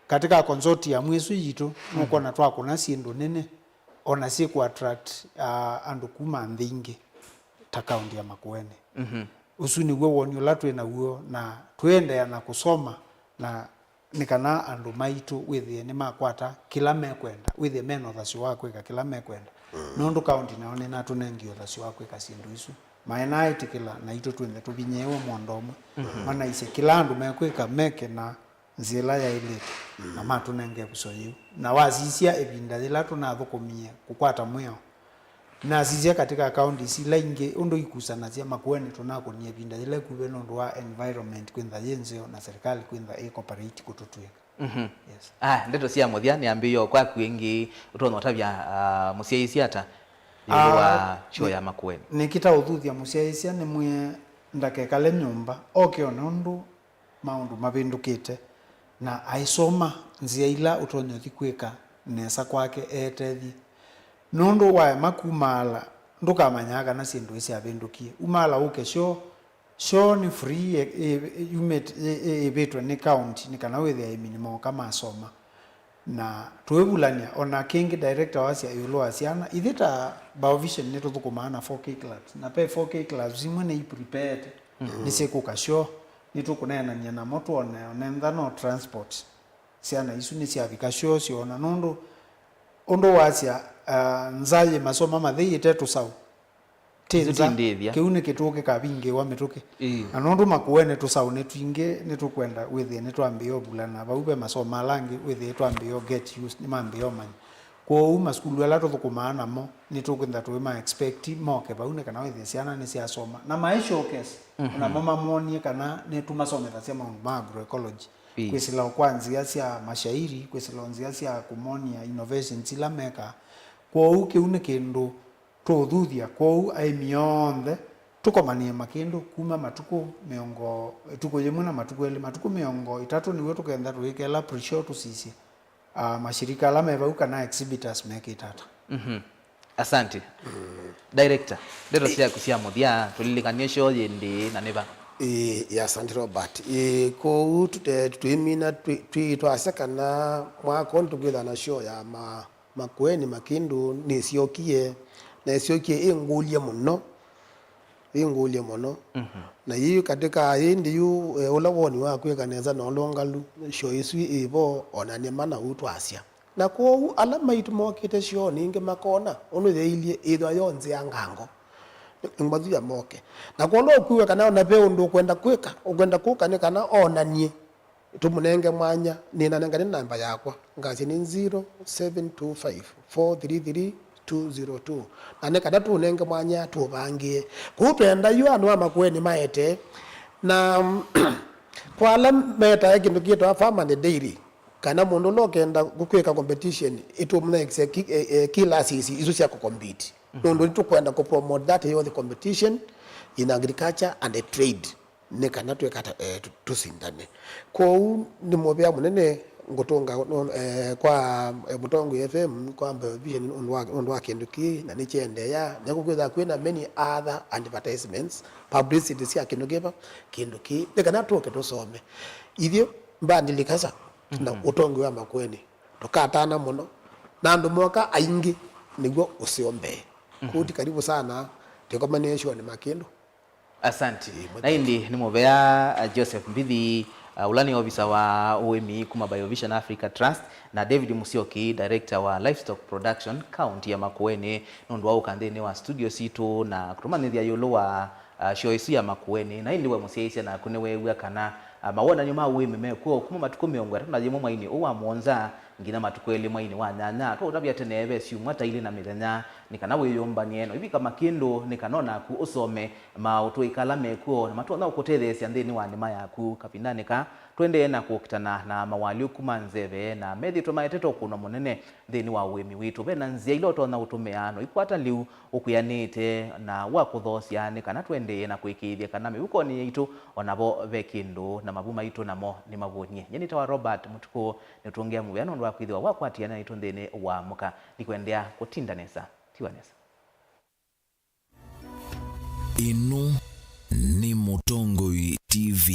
katika consortium ĩsu yitũ, nũkwona twakũna syĩndũ nene, o na syĩ kũ attract, ah, andũ kuma nthĩ ingĩ, ta kaunti ya Makueni. Ũsu nĩw'o woni ũla twĩ naw'o, na twĩendeea na kũsoma na nĩ kana andũ maitũ wĩthĩe nĩmakwata kĩla mekwenda, wĩthĩe mena ũthasyo wa kwĩka kĩla mekwenda. Nũndũ kaunti nayo nĩnatũnengie ũthasyo wa kwĩka syĩndũ isu. Maenaa ĩtĩkĩla naitũ twĩnthe tũvinyĩĩwe mondo ũmwe. Manaisye kĩla andũ mekwĩka meke na nzĩa ĩla yaĩlĩte, na matũnenga ĩvuso yĩu. Na wasisya ĩvinda yĩla tũnathũkũmie kũkwata mwĩao, nasisya katika counties ila ingĩ ũndũ ikusanasya, Makueni tũnakũnie ĩvinda yĩla ĩkuvĩ nũndũ wa environment kwĩntha yĩ nzeo na serikali kwĩntha ĩ cooperate kũtũtw'ĩka. Yes. Ah, ndeto sya mũthya nĩambĩĩo kwaku ĩngĩ, ũtonya ũtavya, ah, mũsyaĩĩsya ata ĩũlũ wa show ya Makueni? Nĩkĩta ũthuthya mũsyaĩĩsya nĩmwĩe ndakekale nyũmba, oke one ũndũ maũndũ mavĩndũkĩte, na aisoma nzĩa ila ũtonya ũthi kwĩka nesa kwake etethye. Nũndũ waema kumaala, ndũkamanyaa kana syĩndũ isyavĩndũkie. Umaala ũke shoo, shoo nĩ free, ĩ- ĩ- yumĩt- ĩ- ĩ- ĩvĩtwe nĩ county, nĩ kana wĩthĩa aĩmi nĩmooka masoma. Na tũivulany'a, ona kĩngĩ director wasya ĩũlũ wa syana, ithyĩ ta Biovision nĩtũthũkũmaa na four K clubs, na ve four K clubs imwe nĩiprepared, nĩsyĩkũka shoo, nĩtũkũneenany'a namo twone onentha no transport syana isu nĩsyavika shoo syoona, nũndũ ũndũ wasya, ah, nza yĩ masoma mathei ĩte tũsaũ. Ti nza, kĩu nĩ kĩtũkĩ kavingĩwa mĩtũkĩ. Ĩĩ. Na nũndũ Makueni tũsaũ nĩ twingĩ, nĩtũkwenda wĩthĩe nĩtwambĩĩa ũvulana vau ve masoma ala angĩ, wĩthĩe twambĩĩa get used, nĩmambĩĩa ũmanya. Kwoou masukulu ala tũthũkũmaa namo, nĩtũkwenda tũima expect moke vau nĩ kana wĩthĩe syana nĩsyasoma. Na maĩ showcase, onamo mamwonie kana nĩtũmasomethasya maũndũ ma agroecology. Ĩĩ. Kwĩsĩla o kwa nzĩa sya mashairi, kwĩsĩla o nzĩa sya kũmonia innovations ila mekaa. Kwoou kĩu nĩ kĩndũ tũũthuthya. Kwoou aĩmi onthe tũkomanĩe makĩndũ kuma matukũ mĩongo, ĩtukũ yĩmwe na matukũ elĩ, matukũ mĩongo ĩtatũ nĩw'o tũkenda tũikela pre-show tũsisye, ah, mashirika ala me vau kana exhibitors mekĩte ata. Mhm. Asante. Director, ndeto syaku sya mũthya, tũlilikany'e shoo yĩndĩĩ na nĩ va? Ĩĩ, asante Robert. Ĩĩ, kwoou tũte- tũimina twĩ- twĩ- twasya kana mwaka ũũ nĩtũkwĩtha na shoo ya ma- Makueni makĩndũ nĩsyokie, na ĩsyokie ĩ ngũlye mũno, ĩ ngũlye mũno. Mhm. Na yu katika ĩndĩ yu, eh, ũla woni wa kwĩka nesa na ũlũngalu, shoo ĩsu ĩvo, ona nĩ mana ũu twasya. Na kwoou ala maitũ mokĩte shoo ningĩ makona ũndũ yailye ĩthwa yo nzĩa ngango. Nĩmathuya moke. Na kwona ũkwĩw'a kana ona ve ũndũ ũkwenda kwĩka, ũkwenda kũka nĩ kana onanie. Tũmũnenge mwanya, nĩnanengane namba yakwa, ngasya nĩ zero seven two five, four three three, two zero two. Na nĩ kana tũnenge mwanya tũvangĩe. Kũu twenda yu andũ ma Makueni maete. Na kwa ala metae kĩndũ kĩtawa Farm and Dairy, kana mũndũ ũla ũkenda kwĩka competition, ĩtũmũnengese ki- e- e- classes isu sya kũcompete. Nũndũ nĩtũkwenda kũpromote that healthy competition in agriculture and trade. Nĩ kana twĩkata, eh, tũ- tũsindane. Kwoou nĩ mũvea mũnene ngũtũnga, eh, kwa, eh, Mũtongoi F M, kwa Biovision nũndũ wa, nũndũ wa kĩndũ kĩĩ, na nĩkyendeea. Nĩkũkwĩtha kwĩna many other advertisements, publicity sya kĩndũ kĩva, kĩndũ kĩĩ. Nĩ kana tũke tũsome. Ithyĩ mbandi Likasa na ũtongoi wa Makueni, tũkatana mũno. Na andũ moka aingĩ nĩw'o ũseo mbee. Kũu ti karibu sana, tĩkomanĩe shoo nĩ makĩndũ. Asanti. Ĩĩ, na ĩndĩ nĩ mũvea, uh, Joseph Mbithi, uh, ũla nĩ ovisa wa ũĩmi kuma Biovision Africa Trust, na David Musyoki, director wa livestock production, county ya Makueni, nũndũ wa ũka nthĩnĩ wa studio sitũ na kũtũmanyĩthya ĩũlũ wa, uh, shoo ĩsu ya Makueni. Na ĩndĩ we mũsyaĩĩsya naku nĩweew'a kana, uh, mawonany'o ma ũĩmi mekw'o kuma matukũ mĩongo ĩtatũ na yĩmwe mweinĩ ũũ wa mũonza nginya matukũ elĩ mweinĩ wa nyanya. Twaũtavya tene ve syumwa ta ilĩ na mĩthenya, nĩ kana wĩyũmbany'e na ũivika makĩndũ, nĩ kana o naku ũsome maũtũĩka ala mekw'o na matonya ũkũtetheesya nthĩnĩ wa nĩma yaku. Kavindanĩ kaa, tũendee na kũkitana na mawalyũku ma nzeve na methĩĩtwe maetete ũkũno mũnene nthĩnĩ wa ũĩmi witũ. Ve na nzĩa ila ũtonya ũtũmĩa na ũikwata lĩu ũkwĩanĩte na wa kũthoosya, nĩ kana tũendee na kũĩkĩĩthya kana mĩvukonĩ yaitũ o navo ve kĩndũ na mavu maitũ namo nĩmavũnie. Nyie nĩtawa Robert Mũtukũ. Nĩtũngĩa mũvea nũndũ wa kwĩthĩwa wakwatĩana naitũ nthĩnĩ wa mũka. Nĩkwendea kũtinda nesa. Tiwa nesa. Ĩno nĩ Mũtongoi T V.